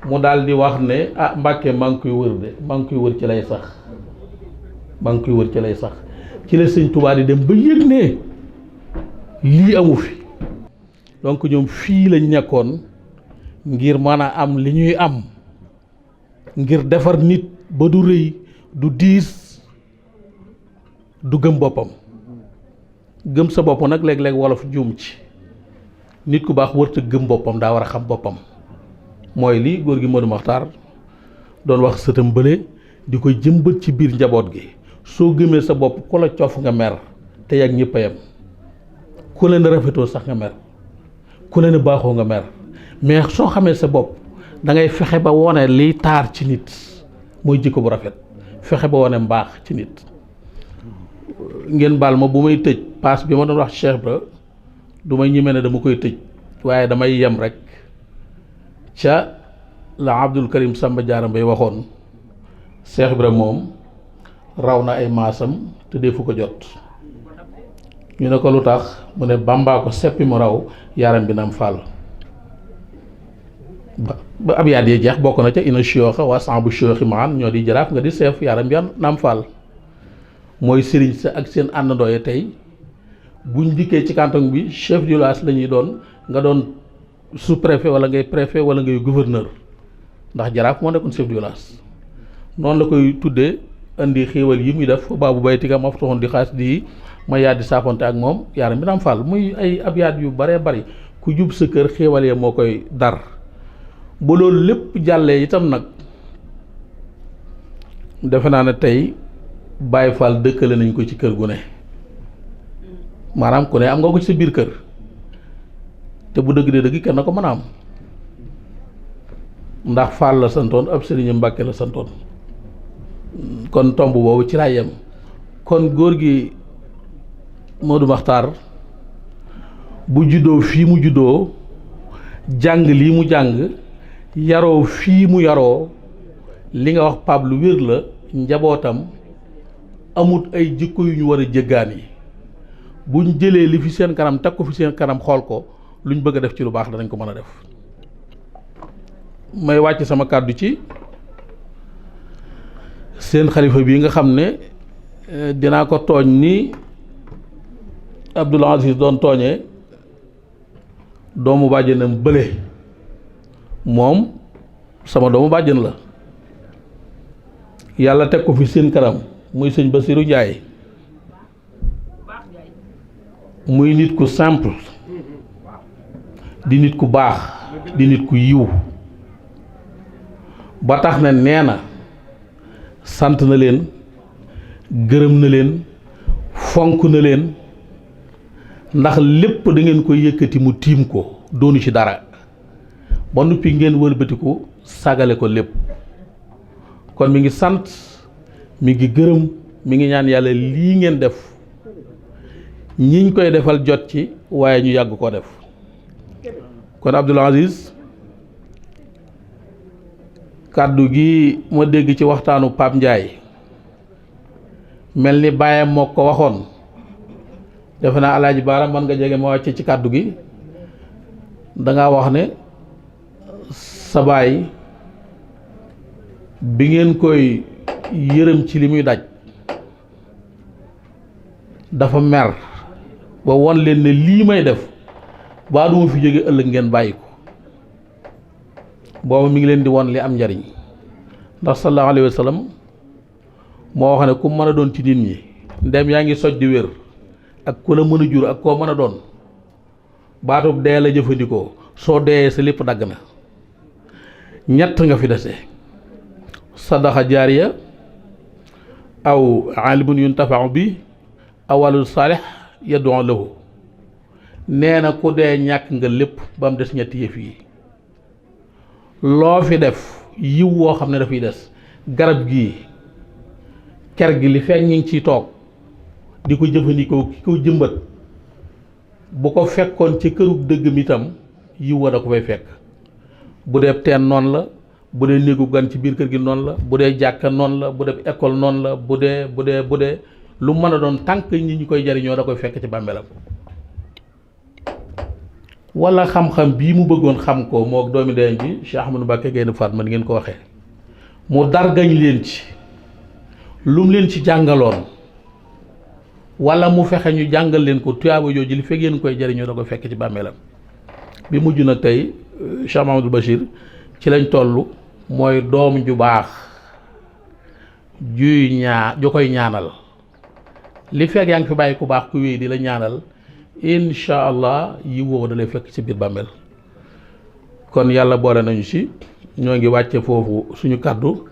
mu daal di wax ne ah Mbàkke maa ngi koy wër de maa ngi koy wër ci lay sax maa ngi koy wër ci lay sax ci la Sëñ Tuubaa di dem ba yëg ne lii amu fi donc ñoom fii lañ nekkoon ngir mën a am li ñuy am ngir defar nit ba du rëy du diis du gëm boppam gëm sa bopp nag léeg-léeg wolof juum ci nit ku baax wërta gëm boppam daa war a xam boppam mooy li góor gi Modou Makhtar doon wax sëtam bële di ko jëmbat ci biir njaboot gi soo gëmee sa bopp ku la cof nga mer te yàgg ñëpp a yem ku leen rafetoo sax nga mer ku leen baaxoo nga mer mais soo xamee sa bopp da ngay fexe ba wone liy taar ci nit mooy jikko bu rafet fexe ba wone mbaax ci nit ngeen baal ma bu may tëj paas bi ma doon wax Cheikh Ibra du may ñeme ne dama koy tëj waaye damay yem rek ca la Abdul Karim Samba Diarra Mbaye waxoon Cheikh Ibra moom raw na ay maasam te defu ko jot ñu ne ko lu tax mu ne Bàmbaa ko seppi mu raw yaram bi naam fàll ba ab yaat yee jeex bokk na ca ina shiyooxa waa san bu shiyooxi maan ñoo di jaraaf nga di seef yaram bi naam fàll mooy sëriñ sa ak seen àndandoo yi tey buñ dikkee ci canton bi chef du village la ñuy doon nga doon sous-préfet wala ngay préfet wala ngay gouverneur ndax jaraaf moo nekkoon chef du village noonu la koy tuddee indi xéewal yi muy def baabu baytika maftuhun di xaas di ma yaat di saafonte ak moom yaram bi naam fàll muy ay ab yaat yu baree bari ku jub sa kër xéewal yee moo koy dar ba loolu lépp jàllee itam nag defe naa ne tey Baye Fall dëkkale nañ ko ci kër gu ne maanaam ku ne am nga ko ci sa biir kër te bu dëgg de dëgg kenn na ko mën a am ndax Fall la santoon ab sëriñu Mbàkke la santoon kon tomb boobu ci laa yem kon góor gi Modou Makhtar bu juddoo fii mu juddoo jàng lii mu jàng yaroo fii mu yaroo li nga wax Pape lu wér la njabootam amut ay jikko yu ñu war a jéggaan yi buñ jëlee li fi seen kanam teg ko fi seen kanam xool ko luñ bëgg a def ci lu baax danañ ko mën a def. may wàcc sama kàddu ci seen xalifa bi nga xam ne dinaa ko tooñ ni Abdoul Aziz doon tooñee doomu bàjjenam bële moom sama doomu bàjjen la yàlla teg ko fi seen kanam muy sëñ Bassirou Ndiaye muy nit ku simple di nit ku baax di nit ku yiw ba tax na nee na sant na leen gërëm na leen fonk na leen ndax lépp da ngeen koy yëkkati mu tiim ko doonu ci dara ba noppi ngeen wëlbatiku sagale ko lépp kon mi ngi sant mi ngi gërëm mi ngi ñaan yàlla lii ngeen def ñiñ koy defal jot ci waaye ñu yàgg ko def kon Abdoul Aziz kàddu gi ma dégg ci waxtaanu Pape Ndiaye mel ni baayam moo ko waxoon defe naa Alaaji Baara mën nga jege ma wàcce ci kàddu gi danga wax ne sa baay bi ngeen koy yërëm ci li muy daj dafa mer ba won leen ne lii may def baa duma fi jóge ëllëg ngeen bàyyi ko booba mi ngi leen di won li am njariñ ndax sallallahu alayhi wa sallam moo wax ne ku mën a doon ci nit ñi ndem yaa ngi soj di wér ak ku la mën a jur ak koo mën a doon baatub dee la jëfandikoo soo deeyee sa lépp dagg na ñett nga fi dese sadaxa jaariya aw alimun yuntafau bi aw waladu saalix yad'u lahu nee na ku dee ñàkk nga lépp ba mu des ñetti yëf yi loo fi def yiw woo xam ne dafay des garab gii ker gi li fekk ñi ngi ciy toog di ko jëfandikoo ki ko jëmbat bu ko fekkoon ci kërug dëgg mi itam yiw wa da ko fay fekk bu dee teen noonu la bu dee néegu gan ci biir kër gi noonu la bu dee jàkka noonu la bu dee école noonu la bu dee lu mën a doon tànk ñi ñu koy jariñoo da koy fekk ci bàmmeelam wala xam-xam bii mu bëggoon xam ko moo doomi deen ji Cheikh Ahmadou Mbacké Gaïndé Fatma ni ngeen ko waxee mu dargañ leen ci lu mu leen ci jàngaloon wala mu fexe ñu jàngal leen ko tuyaaba jooju li fekk yéen koy jariñoo da koy fekk ci bàmmeelam bi mujj nag tey Cheikh Mahamadou Bachir ci lañ toll mooy doom ju baax ju koy ñaanal li fekk yaa ngi fi bàyyi ku baax ku wéy di la ñaanal incha allah yi woowu da lay fekk ci biir bàmmeel kon yàlla boole nañu ci ñoo ngi wàcce foofu suñu kàddu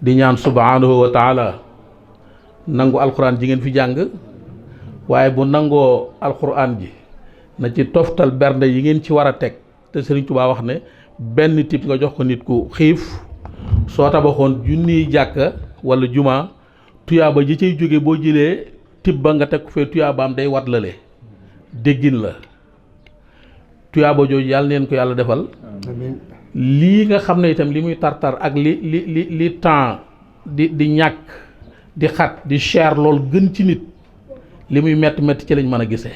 di ñaan subhanahu wa taala nangu alxuraan ji ngeen fi jàng waaye bu nangoo alxuraan ji na ci toftal bernde yi ngeen ci war a teg te Sëriñ Tuubaa wax ne benn tip nga jox ko nit ku xiif soo tabaxoon junniy jàkka wala juma tuyaaba ji cay jóge boo jëlee tib ba nga teg ko fee tuyaabaam day wat lale déggin la tuyaaba jooju yàlla neen ko yàlla defal lii nga xam ne itam li muy tartar ak li temps di ñàkk di xat di cher lool gën ci nit li muy metti metti ci lañ mën a gisee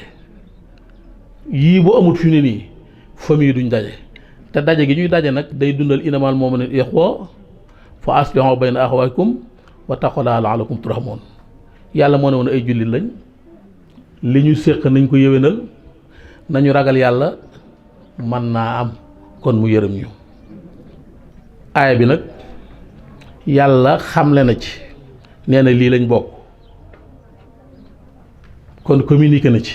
yii bu amut fi ne nii famille duñ daje te daje gi ñuy daje nag day dundal inamal mu'minuna ikhwa fa aslihu bayna akhawaykum wa taqullaha la'allakum turhamun yàlla moo ne woon ay jullit lañ li ñu séq nañ ko yéwénal nañu ragal yàlla mën naa am kon mu yërëm ñu aaya bi nag yàlla xamle na ci nee na lii lañ bokk kon communiqué na ci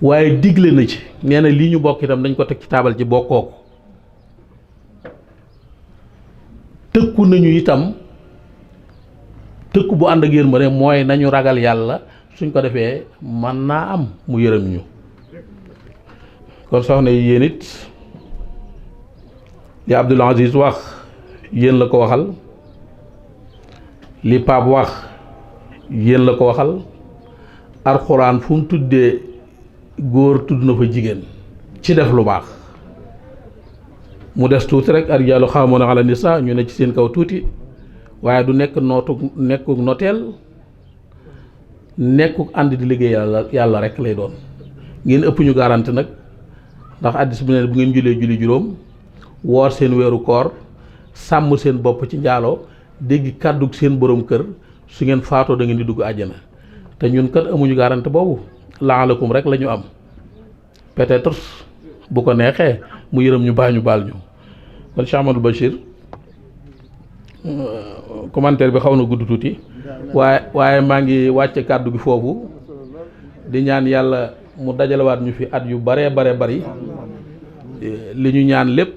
waaye digle na ci nee na lii ñu bokk itam dañ ko teg ci taabal ci bokkoo ko tëkku nañu itam tëkku bu ànd ak yërmande mooy nañu ragal yàlla suñ ko defee mën naa am mu yërëm ñu kon soxna yi yéen it li Abdoul Aziz wax yéen la ko waxal li Pape wax yéen la ko waxal alxuraan fu mu tuddee góor tudd na fa jigéen ci def lu baax mu des tuuti rek ar-rijaalu qawwaamuuna ala nisaa ñu ne ci seen kaw tuuti waaye du nekk nekkuk noteel, nekkuk ànd di liggéey yàlla rek lay doon. ngeen ëpp ñu garanti nag, ndax addis bi ne bu ngeen julee julli juróom, woor seen weeru koor, sàmm seen bopp ci njaaloo, dégg kàddug seen borom kër, su ngeen faatoo da ngeen di dugg àjjana. te ñun kat amuñu garanti boobu, laalakum rek la ñu am. peut-être bu ko neexee mu yërëm ñu baa ñu baal ñu. kon Cheikh Ahmadou Bachir, commentaire bi xaw na gudd tuuti, waaye maa ngi wàcce kàddu gi foofu di ñaan yàlla mu dajalewaat ñu fi at yu bare bari, li ñu ñaan lépp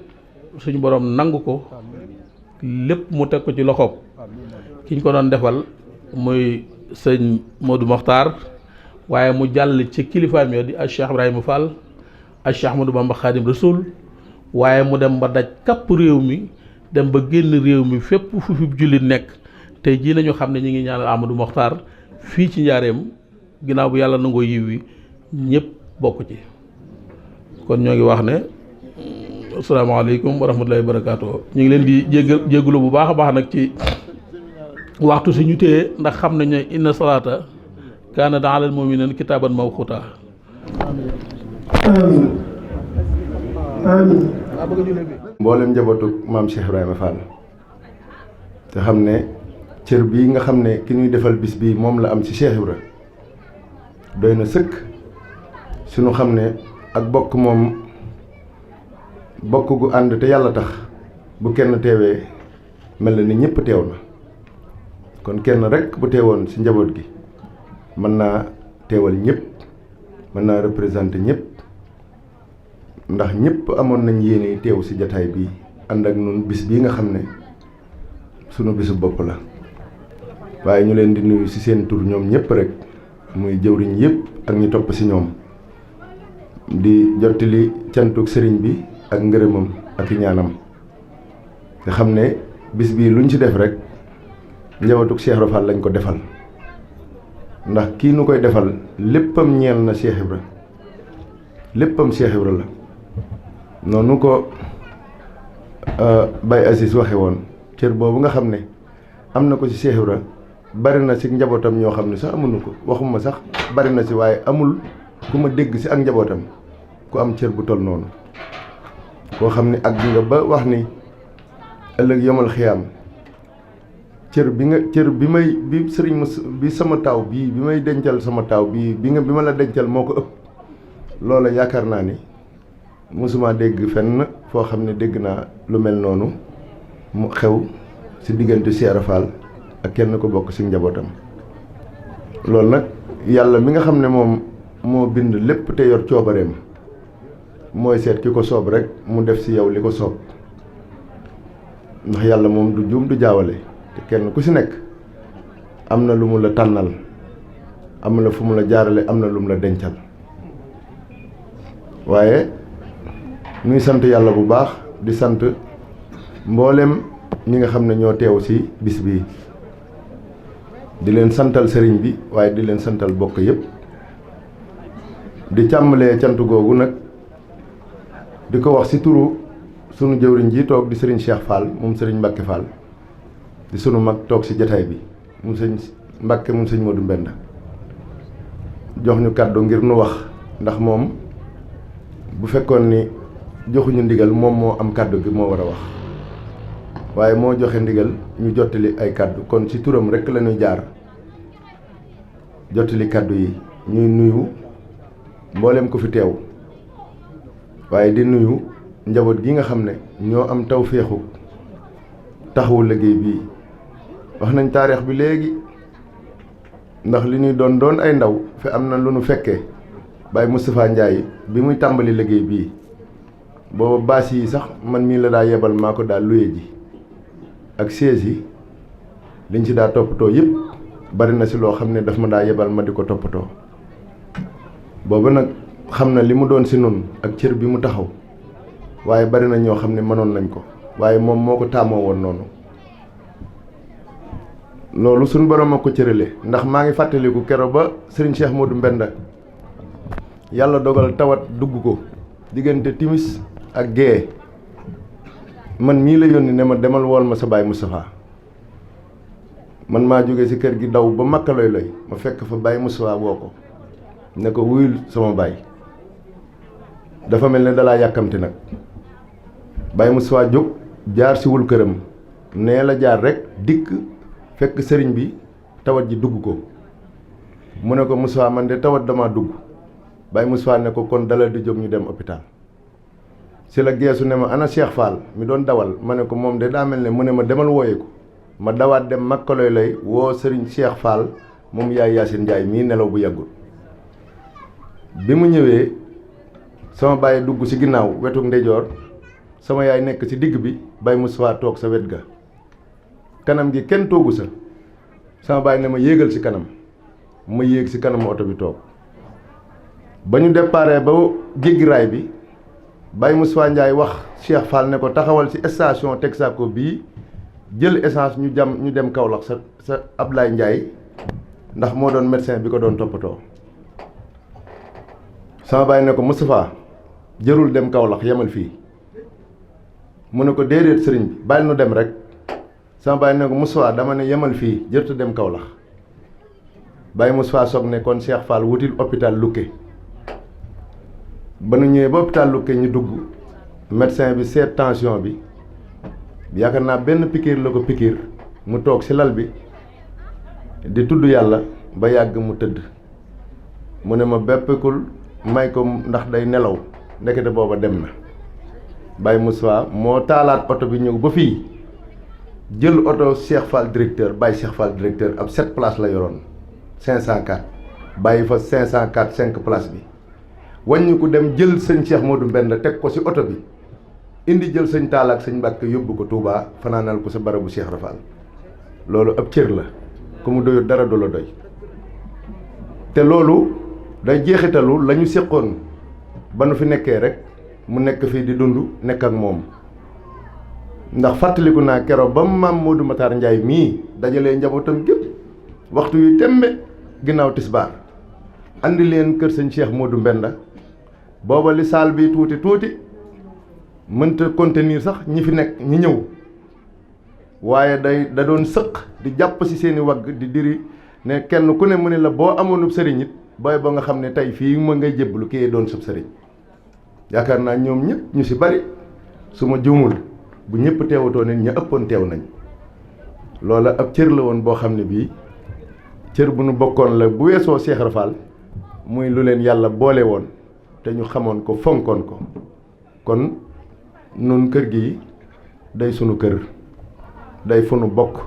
suñu borom nangu ko, lépp mu teg ko ci loxoob ki ñu ko doon defal muy sëñ Modou Mokhtar, waaye mu jàll ci kilifaam yo di Cheikh Ibrahima Fall ak Cheikh Ahmadou Bamba Khadim Rasoul, waaye mu dem ba daj kapp réew mi, dem ba génn réew mi fépp fu fi jullit nekk. tey jii nañu xam ne ñu ngi ñaanal Amadou Mokhtar fii ci njaareem, ginnaaw bu yàlla nangoo yiw wi ñëpp bokk ci. kon ñoo ngi wax ne asalaamaaleykum wa rahmatullahi wa barakaatu. ñu ngi leen di jégalu bu baax a baax nag ci waxtu si ñu téye, ndax xam nañ ne inna salaata kaanat alal mu'miniina kitaaban mawquuta. amiin amiin. mboolem njabootu maam Cheikh Ibrahima Fall te xam ne cër bii nga xam ne ki ñuy defal bis bii moom la am ci Cheikh Ibra doy na sëkk suñu xam ne ak bokk moom bokk gu ànd te yàlla tax bu kenn teewee mel na ni ñëpp teew na. kon kenn rek bu teewoon ci njaboot gi mën naa teewal ñëpp, mën naa représenter ñëpp, ndax ñëpp amoon nañ yéene teew ci jataay bi ànd ak nun bis bii nga xam ne sunu bisu bopp la. waaye ñu leen di nuyu ci seen tur ñoom ñëpp rek, muy jëwriñ yëpp ak ñu topp ci ñoom, di jottali cantuk sëriñ bi ak ngërëmam ak ñaanam. nga xam ne bis bii luñ ci def rek njabootuk Cheikh Ibra Fall lañ ko defal, ndax kii nu koy defal léppam ñeel na Cheikh Ibra, léppam Cheikh Ibra la. noonu ko Baye Aziz waxe woon, cër boobu nga xam ne am na ko ci Cheikh Ibra bari na ci njabootam ñoo xam ne sax amuñu ko, waxuma sax bari na ci, waaye amul ku ma dégg ci ak njabootam ku am cër bu toll noonu, koo xam ne ak nga ba wax ni ëllëg yomal xiyaam cër bi sëriñ bi sama taaw bii bi may dencal sama taaw bii bi ma la dencal moo ko ëpp. loola yaakaar naa ni mosuma dégg fenn foo xam ne dégg naa lu mel noonu mu xew ci diggante Cheikh Ibra Fall ak kenn ko bokk ci njabootam. loolu nag yàlla mi nga xam ne moom moo bind lépp te yor coobareem mooy seet ki ko soob rek mu def ci yow li ko soob, ndax yàlla moom du juum du jaawale, te kenn ku ci nekk am na lu mu la tànnal, am na fu mu la jaarale, am na lu mu la dencal. waaye ñuy sant yàlla bu baax di sant mboolem ñi nga xam ne ñoo teew ci bis bii, di leen santal sëriñ bi waaye di leen santal bokk yépp. di càmbalee cant googu nag di ko wax ci turu sunu jëwriñ ji toog di sëriñ Cheikh Fall moom sëriñ Mbacke Fall, di sunu mag toog ci jataay bi moom sëñ Mbacke moom sëñ Modou Mbenda, jox ñu kàddu ngir nu wax, ndax moom bu fekkoon ni joxuñu ndigal moom moo am kàddu gi moo war a wax, waaye moo joxe ndigal ñu jottali ay kàddu, kon ci turam rekk la ñuy jaar jottali kàddu yi. ñuy nuyu mboolem ko fi teew, waaye di nuyu njaboot gi nga xam ne ñoo am tawféexu taxawu liggéey bii. wax nañ taarix bi léegi, ndax li ñuy doon ay ndaw fi am na lu nu fekkee. Baye Moustapha Ndiaye bi muy tàmbali liggéey bii booba baas yi sax man mii la daa yebal maa ko daal luye ji, ak siège yi liñ ci daa toppatoo yëpp bari na ci loo xam ne daf ma daa yebal ma di ko toppatoo. booba nag xam na li mu doon ci nun ak cër bi mu taxaw, waaye bari na ñoo xam ne mënoon nañ ko, waaye moom moo ko taamoo woon noonu. loolu suñ borom a ko cërale, ndax maa ngi fàttaliku kero ba sëriñ Cheikh Modou Mbenda yàlla dogal tawat dugg ko diggante timis ak gée, man mii la yónni ne ma demal wool ma sa baay Moustapha. man maa jóge ci kër gi daw ba Makka Loy ma fekk fa Baye Moussa woo ko ne ko wuyul sama baay dafa mel ne dalaa yàkkamti nag Baye Moussa jóg jaar si wul këram nee la jaar rek dikk fekk sëriñ bi tawat ji dugg ko mu ne ko Moussa man de tawat dama dugg Baye Moussa ne ko kon dalal di jóg ñu dem hôpital si la geesu ne ma ana Cheikh Fall mi doon dawal ma ne ko moom de daa mel ne mu ne ma demal wooyee ko ma dawaat dem Makka Loy woo sëriñ Cheikh Fall moom yaay Yacine Ndiaye mii nelaw bu yàggul bi mu ñëwee sama baay dugg ci ginnaaw wetu ndeyjoor sama yaay nekk ci digg bi Baye Moussa toog sa wet ga kanam gi kenn toogu sa sama baay ne ma yéegal ci kanam ma yéeg ci kanamu oto bi toog ba ñu déparé ba jéggi raay bi Baye Moussa Ndiaye wax Cheikh Fall ne ko taxawal ci station Texaco bii jël essence ñu dem Kaolack sa Ablaye Ndiaye ndax moo doon médecin bi ko doon toppatoo sama baay ne ko Moustapha jërul dem Kaolack yemal fii mu ne ko déedéet sëriñ bi bàyyi nu dem rek sama baay ne ko Moustapha dama ne yemal fii jërtu dem Kaolack Baye Moustapha soog ne kon Cheikh Fall wutil hôpital Lukke ba nu ñëwee ba hôpital Lukke ñu dugg médecin bi seet tension bi yaakaar naa benn pikiir la ko pikiir mu toog ci lal bi di tudd yàlla ba yàgg mu tëdd mu ne ma beppikul may ko ndax day nelaw ndekete booba dem na Baye Moussa moo taalaat oto bi ñëw ba fii jël oto Cheikh Fall directeur Baye Cheikh Fall directeur ab 7 places la yoroon 504 bàyyi fa 504 5 places bi wàññi ko dem jël sëñ Cheikh Modou Mbend teg ko ci oto bi indi jël sëñ Talla ak sëñ Mbàkke yóbbu ko Touba fanaanal ko sa barabu Cheikh Rafal loolu ab cër la ku mu doyul dara du la doy te loolu day jeexitalu la ñu séqoon ba nu fi nekkee rek mu nekk fii di dund nekk ak moom ndax fàttaliku naa keroog ba maam Modou Matar Ndiaye mii dajalee njabootam gépp waxtu yu tembe ginnaaw tisbaar andi leen kër sëñ Cheikh Modou Mbenda booba li saal bi tuuti mënta contenir sax ñi fi nekk ñi ñëw waaye da doon sëq di jàpp ci seeni wagg di diri ne kenn ku ne mu ne la boo amoonub sëriñ it booy ba nga xam ne tey fii ma ngay jébbalu kii doon sab sëriñ yaakaar naa ñoom ñëpp ñu ci bari su ma juumul bu ñëpp teewatoo ne ña ëppoon teew nañ loola ab cër la woon boo xam ne bii cër bu nu bokkoon la bu weesoo Cheikh Rafal muy lu leen yàlla boole woon te ñu xamoon ko fonkoon ko kon nun kër gi day sunu kër day fu nu bokk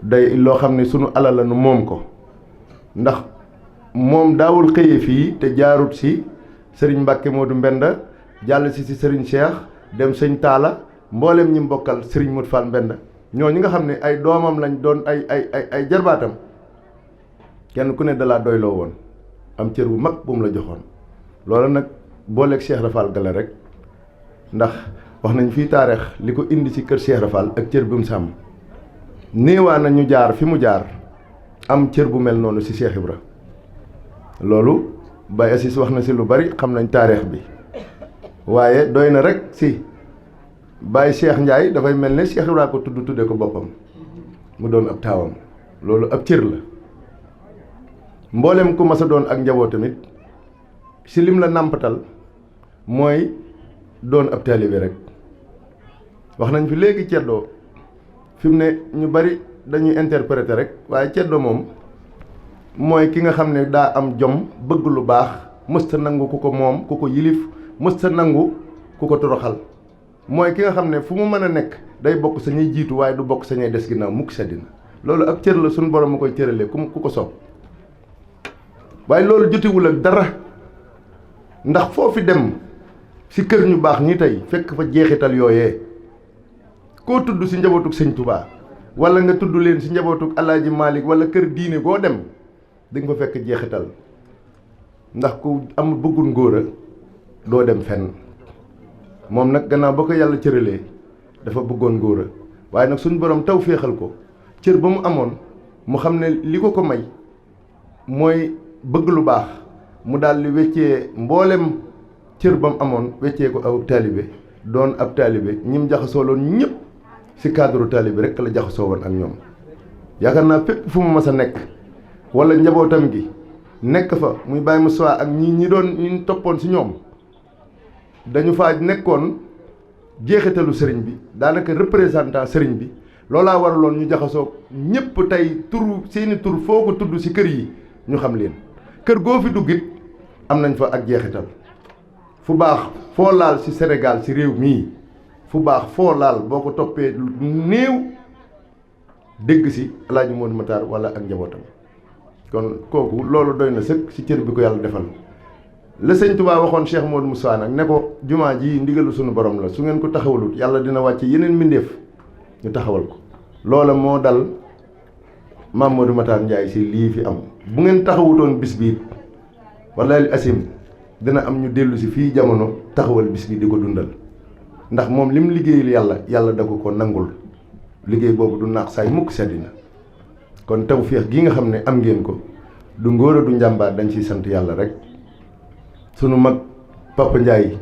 day loo xam ne sunu alal la nu moom ko ndax moom daawul xëyee fii te jaarut ci sëriñ Mbàkke Modou Mbenda jàll ci sëriñ Cheikh dem sëñ Talla mboolem ñi mbokkal sëriñ Modou Fall Mbenda ñoo ñi nga xam ne ay doomam lañ doon ay jarbaatam kenn ku ne dalaa doyloo woon am cër bu mag bu mu la joxoon loolu nag booleeg Cheikh Rafal gala rek ndax wax nañ fii taarix li ko indi ci kër Cheikh Rafal ak cër bi mu sàmm néewaa na ñu jaar fi mu jaar am cër bu mel noonu ci Cheikh Ibra loolu Baye Assis wax na ci lu bari xam nañ taarix bi waaye doy na rek ci Baye Cheikh Ndiaye dafay mel ne Cheikh Ibra ko tudde ko boppam mu doon ab taawam loolu ab cër la mboolem ku mas a doon ak njaboot tamit ci lim la nàmpatal mooy doon ab taalibe rek wax nañ fi léegi ceddoo fi mu ne ñu bari dañuy interpréter rek waaye ceddoo moom mooy ki nga xam ne daa am jom bëgg lu baax mësta nangu ku ko moom ku ko yilif mësta nangu ku ko toroxal mooy ki nga xam ne fu mu mën a nekk day bokk sa ñuy jiitu waaye du bokk sa ñuy des ginnaaw mukk seddina loolu ab cër la suñu borom ma koy cëralee ku ko soob waaye loolu jotewul ak dara ndax foofi dem ci kër ñu baax ñi tey fekk fa jeexital yooyee koo tudd ci njabootug sëñ Touba wala nga tudd leen ci njabootug Alaaji Malick wala kër diine goo dem di nga fa fekk jeexital ndax ku am bëggul ngóora doo dem fenn moom nag gannaaw ba ko yàlla cëralee dafa bëggoon ngóora waaye nag suñu borom taw féexal ko cër ba mu amoon mu xam ne li ko may mooy bëgg lu baax mu daal di weccee mboolem cër ba mu amoon weccee ko aw taalibe doon ab taalibe ñim jaxasoo loon ñëpp ci cadre taalibe rek la jaxasoo woon ak ñoom yaakaar naa fépp fu mu mas a nekk wala njabootam gi nekk fa muy Baye Moussa ak ñi doon ñi toppoon ci ñoom dañu faa nekkoon jeexitalu sëriñ bi daanaka représentant sëriñ bi loolaa waraloon ñu jaxasoo ñëpp tey seeni tur foo ko tudd ci kër yi ñu xam leen kër goo fi duggit am nañ fa ak jeexital fu baax foo laal ci Sénégal ci réew mii fu baax foo laal boo ko toppee lu néew dégg ci El Hadj Modou Matar wala ak njabootam kon kooku loolu doy na sëkk ci cër bi ko yàlla defal la sëñ Touba waxoon Cheikh Modou Moussa nag ne ko jumaa ji ndigalu sunu borom la su ngeen ko taxawalut yàlla dina wàcc yeneen mbindeef ñu taxawal ko loola moo dal Maam Modou Matar Ndiaye ci lii fi am bu ngeen taxawutoon bis bi wallaahi asim dina am ñu dellu si fii jamono taxawal bis bi di ko dundal ndax moom lim liggéeyal yàlla da ko nangul liggéey boobu du naax saay mukk seddi na kon tawféex gi nga xam ne am ngeen ko du ngóora du njàmbaar dañ ciy sant yàlla rek sunu mag Papa Ndiaye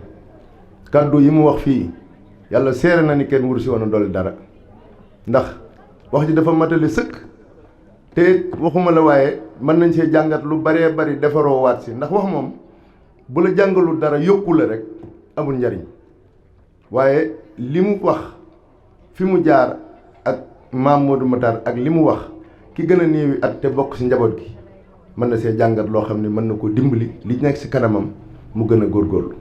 kàddu yi mu wax fii yàlla seere na ni kenn wuru si woon a dolli dara ndax wax ji dafa matale sëkk te waxuma la waaye mën nañ see jàngat lu baree bari defaroo waat si ndax wax moom bu la jàngalul dara yokku la rek amul njariñ waaye li mu wax fi mu jaar ak Maam Modou Matar ak li mu wax ki gën a néewi at te bokk ci njaboot gi mën na see jàngat loo xam ne mën na ko dimbali li nekk ci kanamam mu gën a góorgóorlu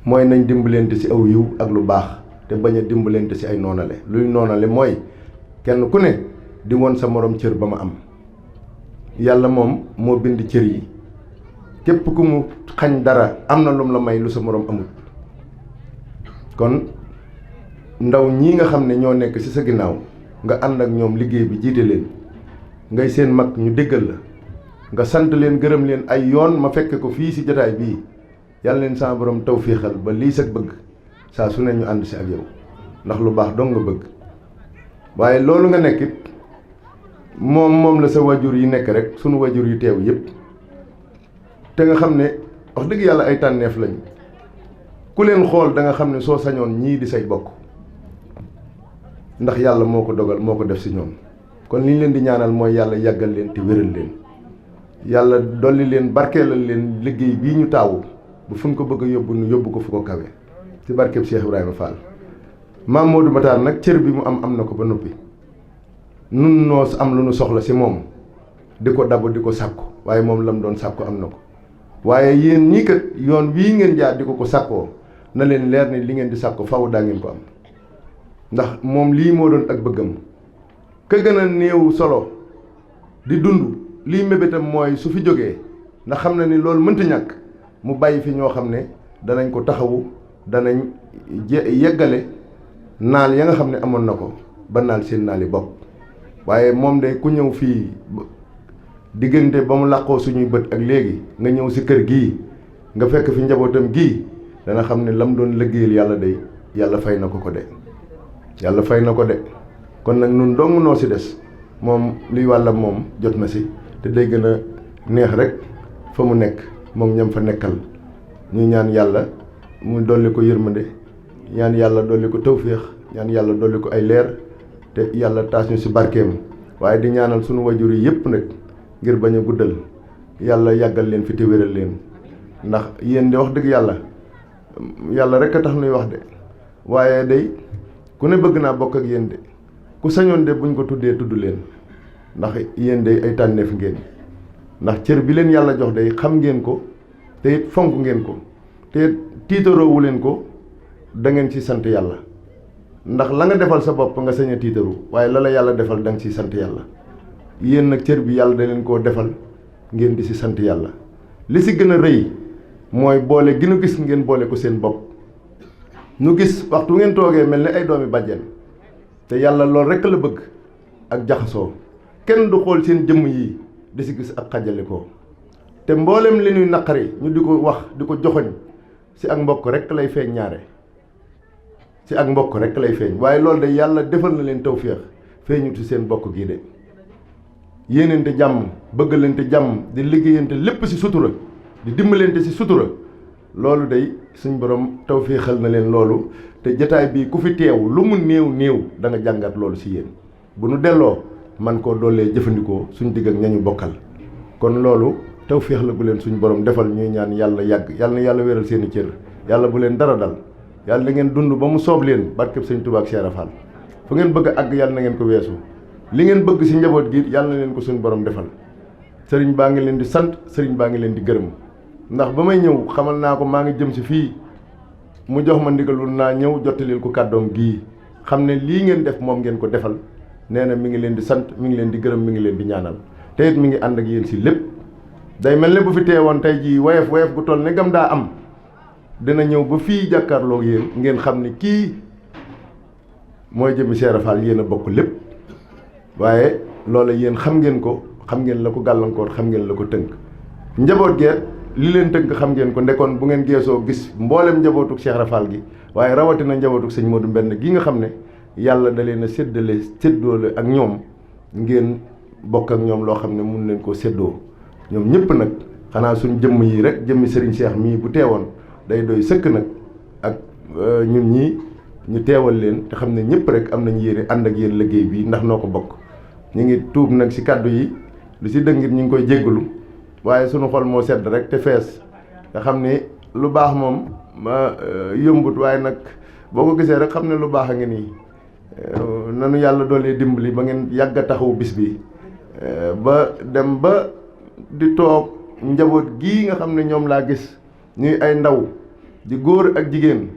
mooy nañ dimbalante ci aw yiw ak lu baax te bañ a dimbalante ci ay noonale luy noonale mooy kenn ku ne di woon sa morom cër ba ma am yàlla moom moo bind cër yi képp ku mu xañ dara am na lum la may lu sa morom amul kon ndaw ñii nga xam ne ñoo nekk ci sa ginnaaw nga ànd ak ñoom liggéey bi jiite leen ngay seen mag ñu déggal la nga sant leen gërëm leen ay yoon ma fekke ko fii ci jotaay bii yàlla leen sama borom tawféexal ba lii sa bëgg saa su ne ñu ànd ci ak yow ndax lu baax dong nga bëgg waaye loolu nga nekkit moom la sa wajur yi nekk rek sunu wajur yu teew yépp te nga xam ne wax dëgg yàlla ay tànneef lañ ku leen xool da nga xam ne soo sañoon ñii di say bokk ndax yàlla moo ko dogal moo ko def ci ñoom kon li ñu leen di ñaanal mooy yàlla yàggal leen te wéral leen yàlla dolli leen barkeelal leen liggéey bii ñu taawu bu fu ñu ko bëgg a yóbbu nu yóbbu ko fu ko kawe ci barkeb Cheikh Ibrahima Fall Maam Modou Matar nag cër bi mu am na ko ba noppi nun noo am lu nu soxla ci moom di ko dabu di ko sàkku waaye moom la mu doon sàkku am na ko waaye yéen ñii kat yoon wii ngeen jaar di ko sàkkoo na leen leer ni li ngeen di sàkku faw daa ngeen ko am ndax moom lii moo doon ak bëggam ka gën a néew solo di dund lii mébétam mooy su fi jógee ndax xam na ni loolu mënta ñàkk mu bàyyi fi ñoo xam ne danañ ko taxawu danañ yeggale naal ya nga xam ne amoon na ko ba naal seen naali bopp waaye moom de ku ñëw fii diggante ba mu làqoo suñuy bët ak léegi nga ñëw ci kër gii nga fekk fi njabootam gii dana xam ne lam doon liggéeyal yàlla day yàlla fay na ko de yàlla fay na ko de kon nag nun dong noo ci des moom liy wàllam moom jot na ci te day gën a neex rek fa mu nekk moom ñam fa nekkal ñuy ñaan yàlla mu dolli ko yërmande ñaan yàlla dolli ko tawféex ñaan yàlla dolli ko ay leer te yàlla taas ñu ci barkeem waaye di ñaanal sunu wajur yi yépp nag ngir bañ a guddal yàlla yàggal leen fi te wéral leen ndax yéen de wax dëgg yàlla rek a tax nuy wax de waaye day ku ne bëgg naa bokk ak yéen de ku sañoon de buñ ko tuddee tudd leen ndax yéen de ay tànneef ngeen ndax cër bi leen yàlla jox day xam ngeen ko te it fonk ngeen ko te it tiitaroowu leen ko da ngeen ci sant yàlla ndax la nga defal sa bopp nga sañ a tiitaru waaye la yàlla defal da nga ciy sant yàlla yéen nag cër bi yàlla da leen koo defal ngeen di ci sant yàlla li ci gën a rëy mooy boole gi nu gis ngeen boole ko seen bopp nu gis waxtu ngeen toogee mel ni ay doomi bàjjen te yàlla loolu rekk la bëgg ak jaxasoo kenn du xool seen jëmm yi di ci gis ak xajalikoo te mboolem li ñuy naqari ñu di ko wax di ko joxoñ ci ak mbokk rekk lay feeñ ñaare ci ak mbokk rekk lay feeñ waaye loolu de yàlla defal na leen tawféex feeñu ci seen mbokk gii de yéenante jàmm bëggalante jàmm di liggéeyante lépp ci sutura di dimbalante ci sutura loolu day suñ borom tawféexal na leen loolu te jataay bii ku fi teew lu mu néew da nga jàngat loolu ci yéen bu nu delloo man koo doolee jëfandikoo suñ digg ak ñañu bokkal. kon loolu tawféex la bu leen suñ borom defal, ñuy ñaan yàlla yàgg yàlla na yàlla wéral seeni cër, yàlla bu leen dara dal, yàlla na ngeen dund ba mu soob leen barkeb sëñ Tuubaa ak Cheikh Ibra Fall. fu ngeen bëgg a àgg yàlla na ngeen ko weesu, li ngeen bëgg ci njaboot gi yàlla na leen ko suñ borom defal. sëriñ baa ngi leen di sant, sëriñ baa ngi leen di gërëm, ndax ba may ñëw xamal naa ko maa ngi jëm si fii, mu jox ma ndigalul naa ñëw jottalil ko kàddoom gii, xam ne lii ngeen def moom ngeen ko defal. nee na mi ngi leen di sant, mi ngi leen di gërëm, mi ngi leen di ñaanal, te it mi ngi ànd ak yéen si lépp. day mel ne bu fi teewoon tey jii woyof gu toll ne gam daa am, dina ñëw ba fii jàkkaarloo yéen ngeen xam ne kii mooy jëmmi Cheikh Ibra Fall, yéen a bokk lépp. waaye loola yéen xam ngeen ko, xam ngeen la ko gàllankoor, xam ngeen la ko tënk. njaboot geet li leen tënk xam ngeen ko, ndekoon bu ngeen geesoo gis mboolem njabootuk Cheikh Ibra Fall gi, waaye rawatina njabootuk sëñ Modou Mbenn gi nga xam ne yàlla da leen a séddoole ak ñoom, ngeen bokk ak ñoom loo xam ne mun leen koo séddoo. ñoom ñëpp nag xanaa suñ jëmm yi rek, jëmmi Serigne Cheikh mii bu teewoon day doy sëkk nag, ak ñun ñii ñu teewal leen, te xam ne ñëpp rek am nañu yéene ànd ak yéen liggéey bi, ndax noo ko bokk. ñu ngi tuub nag ci kàddu yi, lu ci dëngit ñu ngi koy jéggalu, waaye sunu xol moo sedd rek te fees, nga xam ne lu baax moom ma yombut, waaye nag boo ko gisee rek xam ne lu baax a ngi nii. nanu yàlla doolee dimbali ba ngeen yàgg a taxawu bis bi, ba dem ba di toog njaboot gii nga xam ne ñoom laa gis ñuy ay ndaw di góor ak jigéen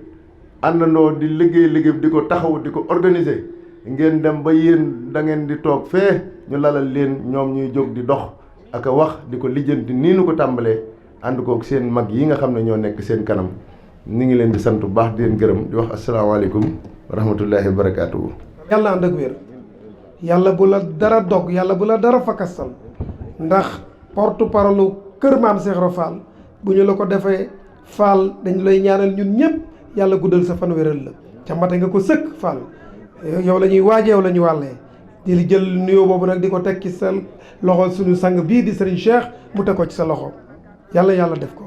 àndandoo di liggéey di ko taxaw di ko organiser, ngeen dem ba yéen da ngeen di toog fee ñu lalal leen, ñoom ñuy jóg di dox ak a wax di ko lijjanti nii nu ko tàmbalee, ànd kook seen mag yi nga xam ne ñoo nekk seen kanam. ñu ngi leen di sant bu baax di leen gërëm, di wax asalaamaaleykum wa rahmatullahi wa barakaatuhu. yàlla ànd ak wér, yàlla bu la dara dog, yàlla bu la dara fakastal, ndax porte parole kër maam Cheikh Ibra Fall bu ñu la ko defee Fall dañ lay ñaanal ñun ñëpp yàlla guddal sa fan wéral la, ca mate nga ko sëkk Fall. yow la ñuy waaje, yow la ñu wàllee di li jël nuyoo boobu nag di ko teg ci sa loxo suñu sang bii di Serigne Cheikh, mu teg ko ci sa loxo, yàlla def ko.